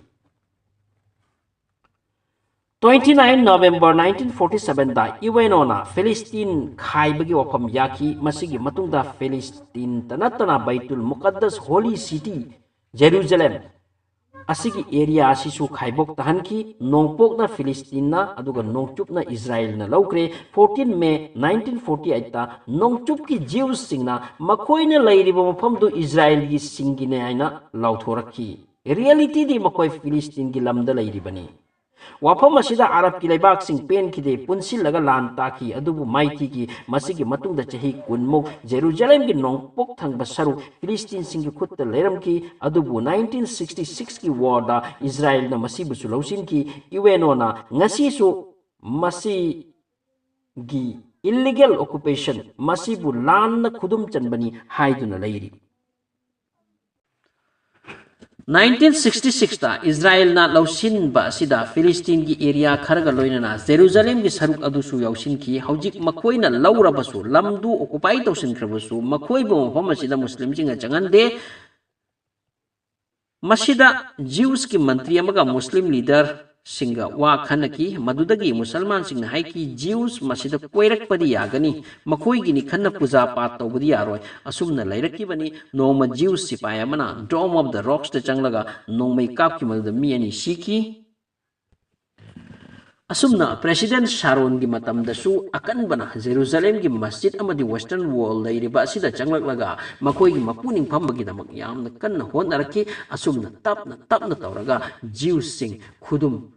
Twenty nine November nineteen forty sevenda UNOꯅ ꯐꯤꯂꯤꯁꯇꯤꯟ ꯈꯥꯏꯕꯒꯤ ꯋꯥꯐꯝ ꯌꯥꯈꯤ꯫ ꯃꯁꯤꯒꯤ ꯃꯇꯨꯡꯗ ꯐꯤꯂꯤꯁꯇꯤꯟꯇ ꯅꯠꯇꯅ ꯕꯩꯇꯨꯜ ꯃꯨꯀꯠꯗꯁ, Holy City, ꯖꯦꯔꯨꯖꯂꯦꯝ ꯑꯁꯤꯒꯤ area ꯑꯁꯤꯁꯨ ꯈꯥꯏꯕꯣꯛ ꯇꯥꯍꯟꯈꯤ꯫ ꯅꯣꯡꯄꯣꯛꯅ ꯐꯤꯂꯤꯁꯇꯤꯟꯅ ꯑꯗꯨꯒ ꯅꯣꯡꯆꯨꯞꯅ ꯏꯁꯔꯥꯏꯜꯅ ꯂꯧꯈ꯭ꯔꯦ꯫ Fourteen May nineteen forty eightꯇ ꯅꯣꯡꯆꯨꯞꯀꯤ Jewsꯁꯤꯡꯅ ꯃꯈꯣꯏꯅ ꯂꯩꯔꯤꯕ ꯃꯐꯝꯗꯨ ꯏꯁꯔꯥꯏꯜꯒꯤ ꯁꯤꯡꯒꯤꯅꯤ ꯍꯥꯏꯅ ꯂꯥꯎꯊꯣꯔꯛꯈꯤ꯫ Realityꯗꯤ ꯃꯈꯣꯏ ꯐꯤꯂꯤꯁꯇꯤꯟꯒꯤ ꯂꯝꯗ ꯂꯩꯔꯤꯕꯅꯤ꯫ ꯋꯥꯐꯝ ꯑꯁꯤꯗ ꯑꯔꯕꯀꯤ ꯂꯩꯕꯥꯛꯁꯤꯡ ꯄꯦꯟꯈꯤꯗꯦ, ꯄꯨꯟꯁꯤꯜꯂꯒ ꯂꯥꯟ ꯇꯥꯈꯤ, ꯑꯗꯨꯕꯨ ꯃꯥꯏꯊꯤꯈꯤ꯫ ꯃꯁꯤꯒꯤ ꯃꯇꯨꯡꯗ ꯆꯍꯤ ꯀꯨꯟꯃꯨꯛ ꯖꯦꯔꯨꯖꯂꯦꯝꯒꯤ ꯅꯣꯡꯄꯣꯛ ꯊꯪꯕ ꯁꯔꯨꯛ ꯐꯤꯂꯤꯁꯇꯤꯟꯁꯤꯡꯒꯤ ꯈꯨꯠꯇ ꯂꯩꯔꯝꯈꯤ, ꯑꯗꯨꯕꯨ nineteen sixty sixꯀꯤ warꯗ ꯏꯁꯔꯥꯏꯜꯅ ꯃꯁꯤꯕꯨꯁꯨ ꯂꯧꯁꯤꯟꯈꯤ꯫ UNOꯅ ꯉꯁꯤꯁꯨ ꯃꯁꯤꯒꯤ illegal occupation, ꯃꯁꯤꯕꯨ ꯂꯥꯟꯅ ꯈꯨꯗꯨꯝ ꯆꯟꯕꯅꯤ ꯍꯥꯏꯗꯨꯅ ꯂꯩꯔꯤ꯫ Nineteen sixty sixꯇ ꯏꯁꯔꯥꯏꯜꯅ ꯂꯧꯁꯤꯟꯕ ꯑꯁꯤꯗ ꯐꯤꯂꯤꯁꯇꯤꯟꯒꯤ area ꯈꯔꯒ ꯂꯣꯏꯅꯅ ꯖꯦꯔꯨꯖꯂꯦꯝꯒꯤ ꯁꯔꯨꯛ ꯑꯗꯨꯁꯨ ꯌꯥꯎꯁꯤꯟꯈꯤ꯫ ꯍꯧꯖꯤꯛ ꯃꯈꯣꯏꯅ ꯂꯧꯔꯕꯁꯨ, ꯂꯝꯗꯨ occupy ꯇꯧꯁꯤꯟꯈ꯭ꯔꯕꯁꯨ, ꯃꯈꯣꯏꯕꯨ ꯃꯐꯝ ꯑꯁꯤꯗ ꯃꯨꯁꯂꯤꯝꯁꯤꯡꯅ ꯆꯪꯍꯟꯗꯦ꯫ ꯃꯁꯤꯗ Jewsꯀꯤ ꯃꯟꯇ꯭ꯔꯤ ꯑꯃꯒ ꯃꯨꯁꯂꯤꯝ leaderꯁꯤꯡꯒ ꯋꯥ ꯈꯟꯅꯈꯤ꯫ ꯃꯗꯨꯗꯒꯤ ꯃꯨꯁꯜꯃꯥꯟꯁꯤꯡꯅ ꯍꯥꯏꯈꯤ, Jews ꯃꯁꯤꯗ ꯀꯣꯏꯔꯛꯄꯗꯤ ꯌꯥꯒꯅꯤ, ꯃꯈꯣꯏꯒꯤꯅꯤ ꯈꯟꯅ ꯄꯨꯖꯥ ꯄꯥꯠ ꯇꯧꯕꯗꯤ ꯌꯥꯔꯣꯏ꯫ ꯑꯁꯨꯝꯅ ꯂꯩꯔꯛꯈꯤꯕꯅꯤ꯫ ꯅꯣꯡꯃ Jews ꯁꯤꯄꯥꯏ ꯑꯃꯅ Dome of the Rocksꯇ ꯆꯪꯂꯒ ꯅꯣꯡꯃꯩ ꯀꯥꯞꯈꯤ, ꯃꯗꯨꯗ ꯃꯤ ꯑꯅꯤ ꯁꯤꯈꯤ꯫ ꯑꯁꯨꯝꯅ President ꯁꯥꯔꯣꯟꯒꯤ ꯃꯇꯝꯗꯁꯨ ꯑꯀꯟꯕꯅ ꯖꯦꯔꯨꯖꯂꯦꯝꯒꯤ ꯃꯁꯖꯤꯗ ꯑꯃꯗꯤ Western Wall ꯂꯩꯔꯤꯕ ꯑꯁꯤꯗ ꯆꯪꯂꯛꯂꯒ ꯃꯈꯣꯏꯒꯤ ꯃꯄꯨꯅꯤꯡ ꯐꯝꯕꯒꯤꯗꯃꯛ ꯌꯥꯝꯅ ꯀꯟꯅ ꯍꯣꯠꯅꯔꯛꯈꯤ꯫ ꯑꯁꯨꯝꯅ ꯇꯞꯅ ꯇꯞꯅ ꯇꯧꯔꯒ Jewꯁꯤꯡ ꯈꯨꯗꯨꯝ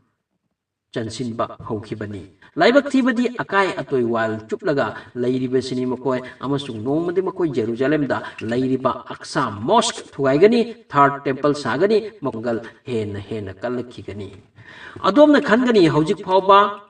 ꯆꯟꯁꯤꯟꯕ ꯍꯧꯈꯤꯕꯅꯤ꯫ ꯂꯥꯏꯕꯛ ꯊꯤꯕꯗꯤ ꯑꯀꯥꯏ ꯑꯇꯣꯏ ꯋꯥꯜ ꯆꯨꯞꯂꯒ ꯂꯩꯔꯤꯕꯁꯤꯅꯤ ꯃꯈꯣꯏ, ꯑꯃꯁꯨꯡ ꯅꯣꯡꯃꯗꯤ ꯃꯈꯣꯏ ꯖꯦꯔꯨꯖꯂꯦꯝꯗ ꯂꯩꯔꯤꯕ ꯑꯛꯁꯥ Mosque ꯊꯨꯒꯥꯏꯒꯅꯤ, Third Temple ꯁꯥꯒꯅꯤ, ꯃꯄꯥꯡꯒꯜ ꯍꯦꯟꯅ ꯍꯦꯟꯅ ꯀꯜꯂꯛꯈꯤꯒꯅꯤ꯫ ꯑꯗꯣꯝꯅ ꯈꯟꯒꯅꯤ, ꯍꯧꯖꯤꯛ ꯐꯥꯎꯕ,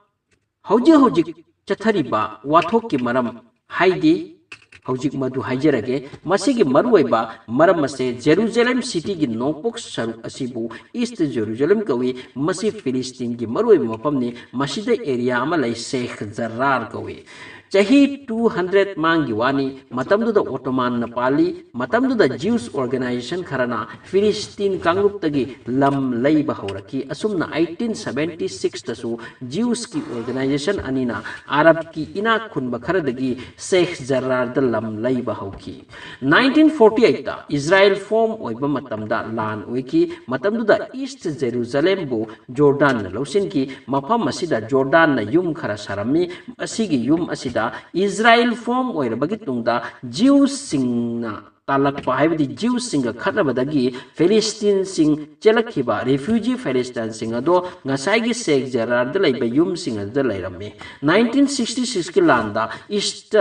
ꯍꯧꯖꯤꯛ ꯍꯧꯖꯤꯛ ꯆꯠꯊꯔꯤꯕ ꯋꯥꯊꯣꯛꯀꯤ ꯃꯔꯝ ꯍꯥꯏꯗꯤ, ꯍꯧꯖꯤꯛ ꯃꯗꯨ ꯍꯥꯏꯖꯔꯒꯦ꯫ ꯃꯁꯤꯒꯤ ꯃꯔꯨꯑꯣꯏꯕ ꯃꯔꯝ ꯑꯁꯦ ꯖꯦꯔꯨꯖꯂꯦꯝ cityꯒꯤ ꯅꯣꯡꯄꯣꯛ ꯁꯔꯨꯛ ꯑꯁꯤꯕꯨ East Jerusalem ꯀꯧꯏ꯫ ꯃꯁꯤ ꯐꯤꯂꯤꯁꯇꯤꯟꯒꯤ ꯃꯔꯨꯑꯣꯏꯕ ꯃꯐꯝꯅꯤ꯫ ꯃꯁꯤꯗ area ꯑꯃ ꯂꯩ, ꯁꯦꯈ ꯖꯔꯥꯔ ꯀꯧꯏ꯫ ꯆꯍꯤ two hundred ꯃꯥꯡꯒꯤ ꯋꯥꯅꯤ꯫ ꯃꯇꯝꯗꯨꯗ ꯑꯣꯇꯣꯃꯥꯟꯅ ꯄꯥꯜꯂꯤ꯫ ꯃꯇꯝꯗꯨꯗ Jews organization ꯈꯔꯅ ꯐꯤꯂꯤꯁꯇꯤꯟ ꯀꯥꯡꯂꯨꯞꯇꯒꯤ ꯂꯝ ꯂꯩꯕ ꯍꯧꯔꯛꯈꯤ꯫ ꯑꯁꯨꯝꯅ eighteen seventy sixꯇꯁꯨ Jewsꯀꯤ organization ꯑꯅꯤꯅ ꯑꯔꯕꯀꯤ ꯏꯅꯥꯛ ꯈꯨꯟꯕ ꯈꯔꯗꯒꯤ ꯁꯦꯈ ꯖꯔꯥꯔꯗ ꯂꯝ ꯂꯩꯕ ꯍꯧꯈꯤ꯫ Nineteen forty eightꯇ ꯏꯖꯔꯥꯏꯜ form ꯑꯣꯏꯕ ꯃꯇꯝꯗ ꯂꯥꯟ ꯑꯣꯏꯈꯤ꯫ ꯃꯇꯝꯗꯨꯗ East Jerusalemꯕꯨ ꯖꯣꯔꯗꯥꯟꯅ ꯂꯧꯁꯤꯟꯈꯤ꯫ ꯃꯐꯝ ꯑꯁꯤꯗ ꯖꯣꯔꯗꯥꯟꯅ ꯌꯨꯝ ꯈꯔ ꯁꯥꯔꯝꯃꯤ꯫ ꯑꯁꯤꯒꯤ ꯌꯨꯝ ꯑꯁꯤꯗ ꯏꯖꯔꯥꯏꯜ form ꯑꯣꯏꯔꯕꯒꯤ ꯇꯨꯡꯗ Jewsꯁꯤꯡꯅ ꯇꯥꯜꯂꯛꯄ, ꯍꯥꯏꯕꯗꯤ Jewsꯁꯤꯡꯒ ꯈꯠꯅꯕꯗꯒꯤ ꯐꯤꯂꯤꯁꯇꯤꯟꯁꯤꯡ ꯆꯦꯜꯂꯛꯈꯤꯕ refugee ꯐꯤꯂꯤꯁꯇꯤꯟꯁꯤꯡ ꯑꯗꯣ ꯉꯁꯥꯏꯒꯤ ꯁꯦꯈ ꯖꯔꯥꯔꯗ ꯂꯩꯕ ꯌꯨꯝꯁꯤꯡ ꯑꯗꯨꯗ ꯂꯩꯔꯝꯃꯤ꯫ Nineteen sixty sixꯀꯤ ꯂꯥꯟꯗ East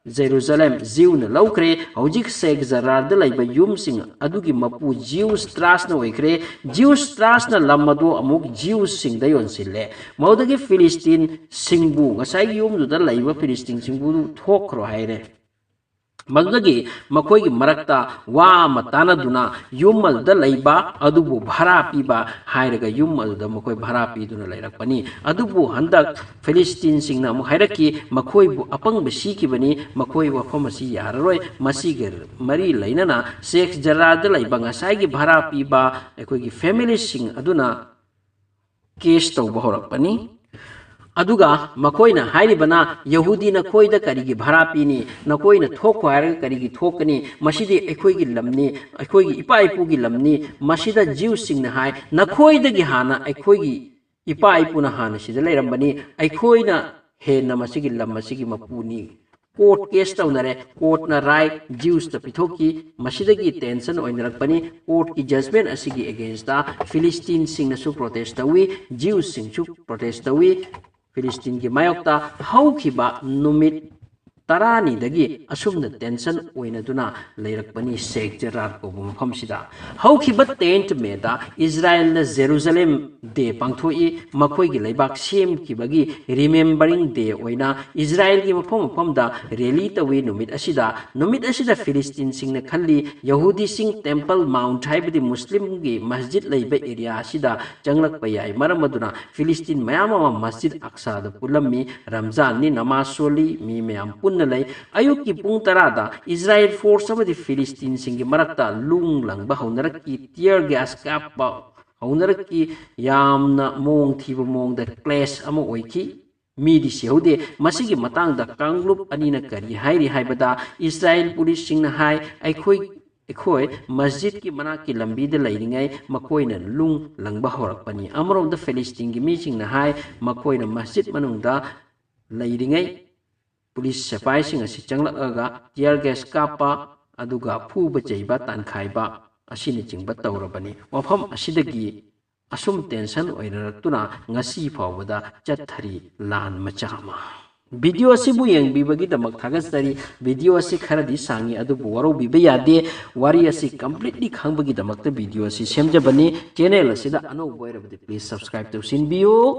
Jerusalem Jewꯅ ꯂꯧꯈ꯭ꯔꯦ꯫ ꯍꯧꯖꯤꯛ ꯁꯦꯈ ꯖꯔꯥꯔꯗ ꯂꯩꯕ ꯌꯨꯝꯁꯤꯡ ꯑꯗꯨꯒꯤ ꯃꯄꯨ Jew Straussꯅ ꯑꯣꯏꯈ꯭ꯔꯦ꯫ Jew Straussꯅ ꯂꯝ ꯑꯗꯨ ꯑꯃꯨꯛ Jewꯁꯤꯡꯗ ꯌꯣꯟꯁꯤꯜꯂꯦ꯫ ꯃꯗꯨꯗꯒꯤ ꯐꯤꯂꯤꯁꯇꯤꯟꯁꯤꯡꯕꯨ, ꯉꯁꯥꯏꯒꯤ ꯌꯨꯝꯗꯨꯗ ꯂꯩꯕ ꯐꯤꯂꯤꯁꯇꯤꯟꯁꯤꯡꯕꯨ ꯊꯣꯛꯈ꯭ꯔꯣ ꯍꯥꯏꯔꯦ꯫ ꯃꯗꯨꯗꯒꯤ ꯃꯈꯣꯏꯒꯤ ꯃꯔꯛꯇ ꯋꯥ ꯑꯃ ꯇꯥꯟꯅꯗꯨꯅ ꯌꯨꯝ ꯑꯗꯨꯗ ꯂꯩꯕ ꯑꯗꯨꯕꯨ ꯚꯔꯥ ꯄꯤꯕ ꯍꯥꯏꯔꯒ ꯌꯨꯝ ꯑꯗꯨꯗ ꯃꯈꯣꯏ ꯚꯔꯥ ꯄꯤꯗꯨꯅ ꯂꯩꯔꯛꯄꯅꯤ꯫ ꯑꯗꯨꯕꯨ ꯍꯟꯗꯛ ꯐꯤꯂꯤꯁꯇꯤꯟꯁꯤꯡꯅ ꯑꯃꯨꯛ ꯍꯥꯏꯔꯛꯈꯤ, ꯃꯈꯣꯏꯕꯨ ꯑꯄꯪꯕ ꯁꯤꯈꯤꯕꯅꯤ, ꯃꯈꯣꯏ ꯋꯥꯐꯝ ꯑꯁꯤ ꯌꯥꯔꯔꯣꯏ꯫ ꯃꯁꯤꯒ ꯃꯔꯤ ꯂꯩꯅꯅ ꯁꯦꯈ ꯖꯔꯥꯔꯗ ꯂꯩꯕ ꯉꯁꯥꯏꯒꯤ ꯚꯔꯥ ꯄꯤꯕ ꯑꯩꯈꯣꯏꯒꯤ familyꯁꯤꯡ ꯑꯗꯨꯅ case ꯇꯧꯕ ꯍꯧꯔꯛꯄꯅꯤ꯫ ꯑꯗꯨꯒ ꯃꯈꯣꯏꯅ ꯍꯥꯏꯔꯤꯕꯅ, "ꯌꯍꯨꯗꯤ ꯅꯈꯣꯏꯗ ꯀꯔꯤꯒꯤ ꯚꯔꯥ ꯄꯤꯅꯤ? ꯅꯈꯣꯏꯅ ꯊꯣꯛꯈꯣ ꯍꯥꯏꯔꯒ ꯀꯔꯤꯒꯤ ꯊꯣꯛꯀꯅꯤ? ꯃꯁꯤꯗꯤ ꯑꯩꯈꯣꯏꯒꯤ ꯂꯝꯅꯤ, ꯑꯩꯈꯣꯏꯒꯤ ꯏꯄꯥ ꯏꯄꯨꯒꯤ ꯂꯝꯅꯤ꯫" ꯃꯁꯤꯗ Jewꯁꯤꯡꯅ ꯍꯥꯏ, "ꯅꯈꯣꯏꯗꯒꯤ ꯍꯥꯟꯅ ꯑꯩꯈꯣꯏꯒꯤ ꯏꯄꯥ ꯏꯄꯨꯅ ꯍꯥꯟꯅ ꯁꯤꯗ ꯂꯩꯔꯝꯕꯅꯤ, ꯑꯩꯈꯣꯏꯅ ꯍꯦꯟꯅ ꯃꯁꯤꯒꯤ ꯂꯝ ꯑꯁꯤꯒꯤ ꯃꯄꯨꯅꯤ꯫ ꯀꯣꯔꯠ ꯀꯦꯁ ꯇꯧꯅꯔꯦ, ꯀꯣꯔꯠꯅ ꯔꯥꯏꯠ ꯖꯤꯎꯁꯇ ꯄꯤꯊꯣꯛꯈꯤ꯫ ꯃꯁꯤꯗꯒꯤ ꯇꯦꯟꯁꯟ ꯑꯣꯏꯅꯔꯛꯄꯅꯤ꯫ ꯀꯣꯔꯠꯀꯤ ꯖꯖꯃꯦꯟ ꯑꯁꯤꯒꯤ ꯑꯦꯒꯦꯟꯁꯇ ꯐꯤꯂꯤꯁꯇꯤꯟꯁꯤꯡꯅꯁꯨ ꯄ꯭ꯔꯣꯇꯦꯁ ꯇꯧꯏ, ꯖꯤꯎꯁꯁꯤꯡꯁꯨ ꯄ꯭ꯔꯣꯇꯦꯁ ꯇꯧꯏ꯫ ꯐꯤꯂꯤꯁꯇꯤꯟꯒꯤ ꯃꯥꯌꯣꯛꯇ ꯍꯧꯈꯤꯕ ꯅꯨꯃꯤꯠ ꯇꯔꯥꯅꯤꯗꯒꯤ ꯑꯁꯨꯝꯅ ꯇꯦꯟꯁꯟ ꯑꯣꯏꯅꯗꯨꯅ ꯂꯩꯔꯛꯄꯅꯤ ꯁꯦꯛ ꯖꯦꯔꯥꯔ ꯀꯧꯕ ꯃꯐꯝꯁꯤꯗ꯫ ꯍꯧꯈꯤꯕ ꯇꯦꯟ ꯃꯦꯗ ꯏꯖꯔꯥꯌꯦꯜꯅ ꯖꯦꯔꯨꯖꯂꯦꯝ ꯗꯦ ꯄꯥꯡꯊꯣꯛꯏ꯫ ꯃꯈꯣꯏꯒꯤ ꯂꯩꯕꯥꯛ ꯁꯦꯝꯈꯤꯕꯒꯤ ꯔꯤꯃꯦꯝꯕꯔꯤꯡ ꯗꯦ ꯑꯣꯏꯅ ꯏꯖꯔꯥꯌꯦꯜꯒꯤ ꯃꯐꯝ ꯃꯐꯝꯗ ꯔꯦꯂꯤ ꯇꯧꯏ ꯅꯨꯃꯤꯠ ꯑꯁꯤꯗ꯫ ꯅꯨꯃꯤꯠ ꯑꯁꯤꯗ ꯐꯤꯂꯤꯁꯇꯤꯟꯁꯤꯡꯅ ꯈꯜꯂꯤ, ꯌꯍꯨꯗꯤꯁꯤꯡ ꯇꯦꯝꯄꯜ ꯃꯥꯎꯟꯠ ꯍꯥꯏꯕꯗꯤ ꯃꯨꯁꯂꯤꯝꯒꯤ ꯃꯁꯖꯤꯗ ꯂꯩꯕ ꯑꯦꯔꯤꯌꯥ ꯑꯁꯤꯗ ꯆꯪꯂꯛꯄ ꯌꯥꯏ꯫ ꯃꯔꯝ ꯑꯗꯨꯅ ꯐꯤꯂꯤꯁꯇꯤꯟ ꯃꯌꯥꯝ ꯑꯃ ꯃꯁꯖꯤꯗ ꯑꯛꯁꯥꯗ ꯄꯨꯜꯂꯝꯃꯤ꯫ ꯔꯝꯖꯥꯟꯅꯤ, ꯅꯃꯥꯖ ꯁꯣꯜꯂꯤ, ꯃꯤ ꯃꯌꯥꯝ ꯄꯨꯟꯅ ꯂꯩ꯫ ꯑꯌꯨꯛꯀꯤ ꯄꯨꯡ ꯇꯔꯥꯗ ꯏꯖꯔꯥꯌꯦꯜ ꯐꯣꯔꯁ ꯑꯃꯗꯤ ꯐꯤꯂꯤꯁꯇꯤꯟꯁꯤꯡꯒꯤ ꯃꯔꯛꯇ ꯂꯨꯡ ꯂꯪꯕ ꯍꯧꯅꯔꯛꯈꯤ, ꯇꯤꯌꯔ ꯒ꯭ꯌꯥꯁ ꯀꯥꯞꯄ ꯍꯧꯅꯔꯛꯈꯤ꯫ ꯌꯥꯝꯅ ꯃꯑꯣꯡ ꯊꯤꯕ ꯃꯑꯣꯡꯗ ꯀ꯭ꯂꯦꯁ ꯑꯃ ꯑꯣꯏꯈꯤ꯫ ꯃꯤꯗꯤ ꯁꯤꯍꯧꯗꯦ꯫ ꯃꯁꯤꯒꯤ ꯃꯇꯥꯡꯗ ꯀꯥꯡꯂꯨꯞ ꯑꯅꯤꯅ ꯀꯔꯤ ꯍꯥꯏꯔꯤ ꯍꯥꯏꯕꯗ, ꯏꯖꯔꯥꯌꯦꯜ ꯄꯨꯂꯤꯁꯁꯤꯡꯅ ꯍꯥꯏ, ꯑꯩꯈꯣꯏ ꯑꯩꯈꯣꯏ ꯃꯁꯖꯤꯗꯀꯤ ꯃꯅꯥꯛꯀꯤ ꯂꯝꯕꯤꯗ ꯂꯩꯔꯤꯉꯩ ꯃꯈꯣꯏꯅ ꯂꯨꯡ ꯂꯪꯕ ꯍꯧꯔꯛꯄꯅꯤ꯫ ꯑꯃꯔꯣꯝꯗ ꯐꯤꯂꯤꯁꯇꯤꯟꯒꯤ ꯃꯤꯁꯤꯡꯅ ꯍꯥꯏ, ꯃꯈꯣꯏꯅ ꯃꯁꯖꯤꯗ ꯃꯅꯨꯡꯗ ꯂꯩꯔꯤꯉꯩ ꯄꯨꯂꯤꯁ ꯁꯤꯐꯥꯏꯁꯤꯡ ꯑꯁꯤ ꯆꯪꯂꯛꯂꯒ ꯇꯤꯌꯔ ꯒ꯭ꯌꯥꯁ ꯀꯥꯞꯄ, ꯑꯗꯨꯒ ꯐꯨꯕ ꯆꯩꯕ, ꯇꯥꯟꯈꯥꯏꯕ ꯑꯁꯤꯅꯆꯤꯡꯕ ꯇꯧꯔꯕꯅꯤ꯫ ꯃꯐꯝ ꯑꯁꯤꯗꯒꯤ ꯑꯁꯨꯝ ꯇꯦꯟꯁꯟ ꯑꯣꯏꯅꯔꯛꯇꯨꯅ ꯉꯁꯤ ꯐꯥꯎꯕꯗ ꯆꯠꯊꯔꯤ ꯂꯥꯟ ꯃꯆꯥ ꯑꯃ꯫ ꯚꯤꯗꯤꯑꯣ ꯑꯁꯤꯕꯨ ꯌꯦꯡꯕꯤꯕꯒꯤꯗꯃꯛ ꯊꯥꯒꯠꯆꯔꯤ꯫ ꯚꯤꯗꯤꯑꯣ ꯑꯁꯤ ꯈꯔꯗꯤ ꯁꯥꯡꯉꯤ, ꯑꯗꯨꯕꯨ ꯋꯥꯔꯧꯕꯤꯕ ꯌꯥꯗꯦ꯫ ꯋꯥꯔꯤ ꯑꯁꯤ ꯀꯝꯄ꯭ꯂꯤꯠꯂꯤ ꯈꯪꯕꯒꯤꯗꯃꯛꯇ ꯚꯤꯗꯤꯑꯣ ꯑꯁꯤ ꯁꯦꯝꯖꯕꯅꯤ꯫ ꯆꯦꯅꯦꯜ ꯑꯁꯤꯗ ꯑꯅꯧꯕ ꯑꯣꯏꯔꯕꯗꯤ please subscribe ꯇꯧꯁꯤꯟꯕꯤꯌꯨ꯫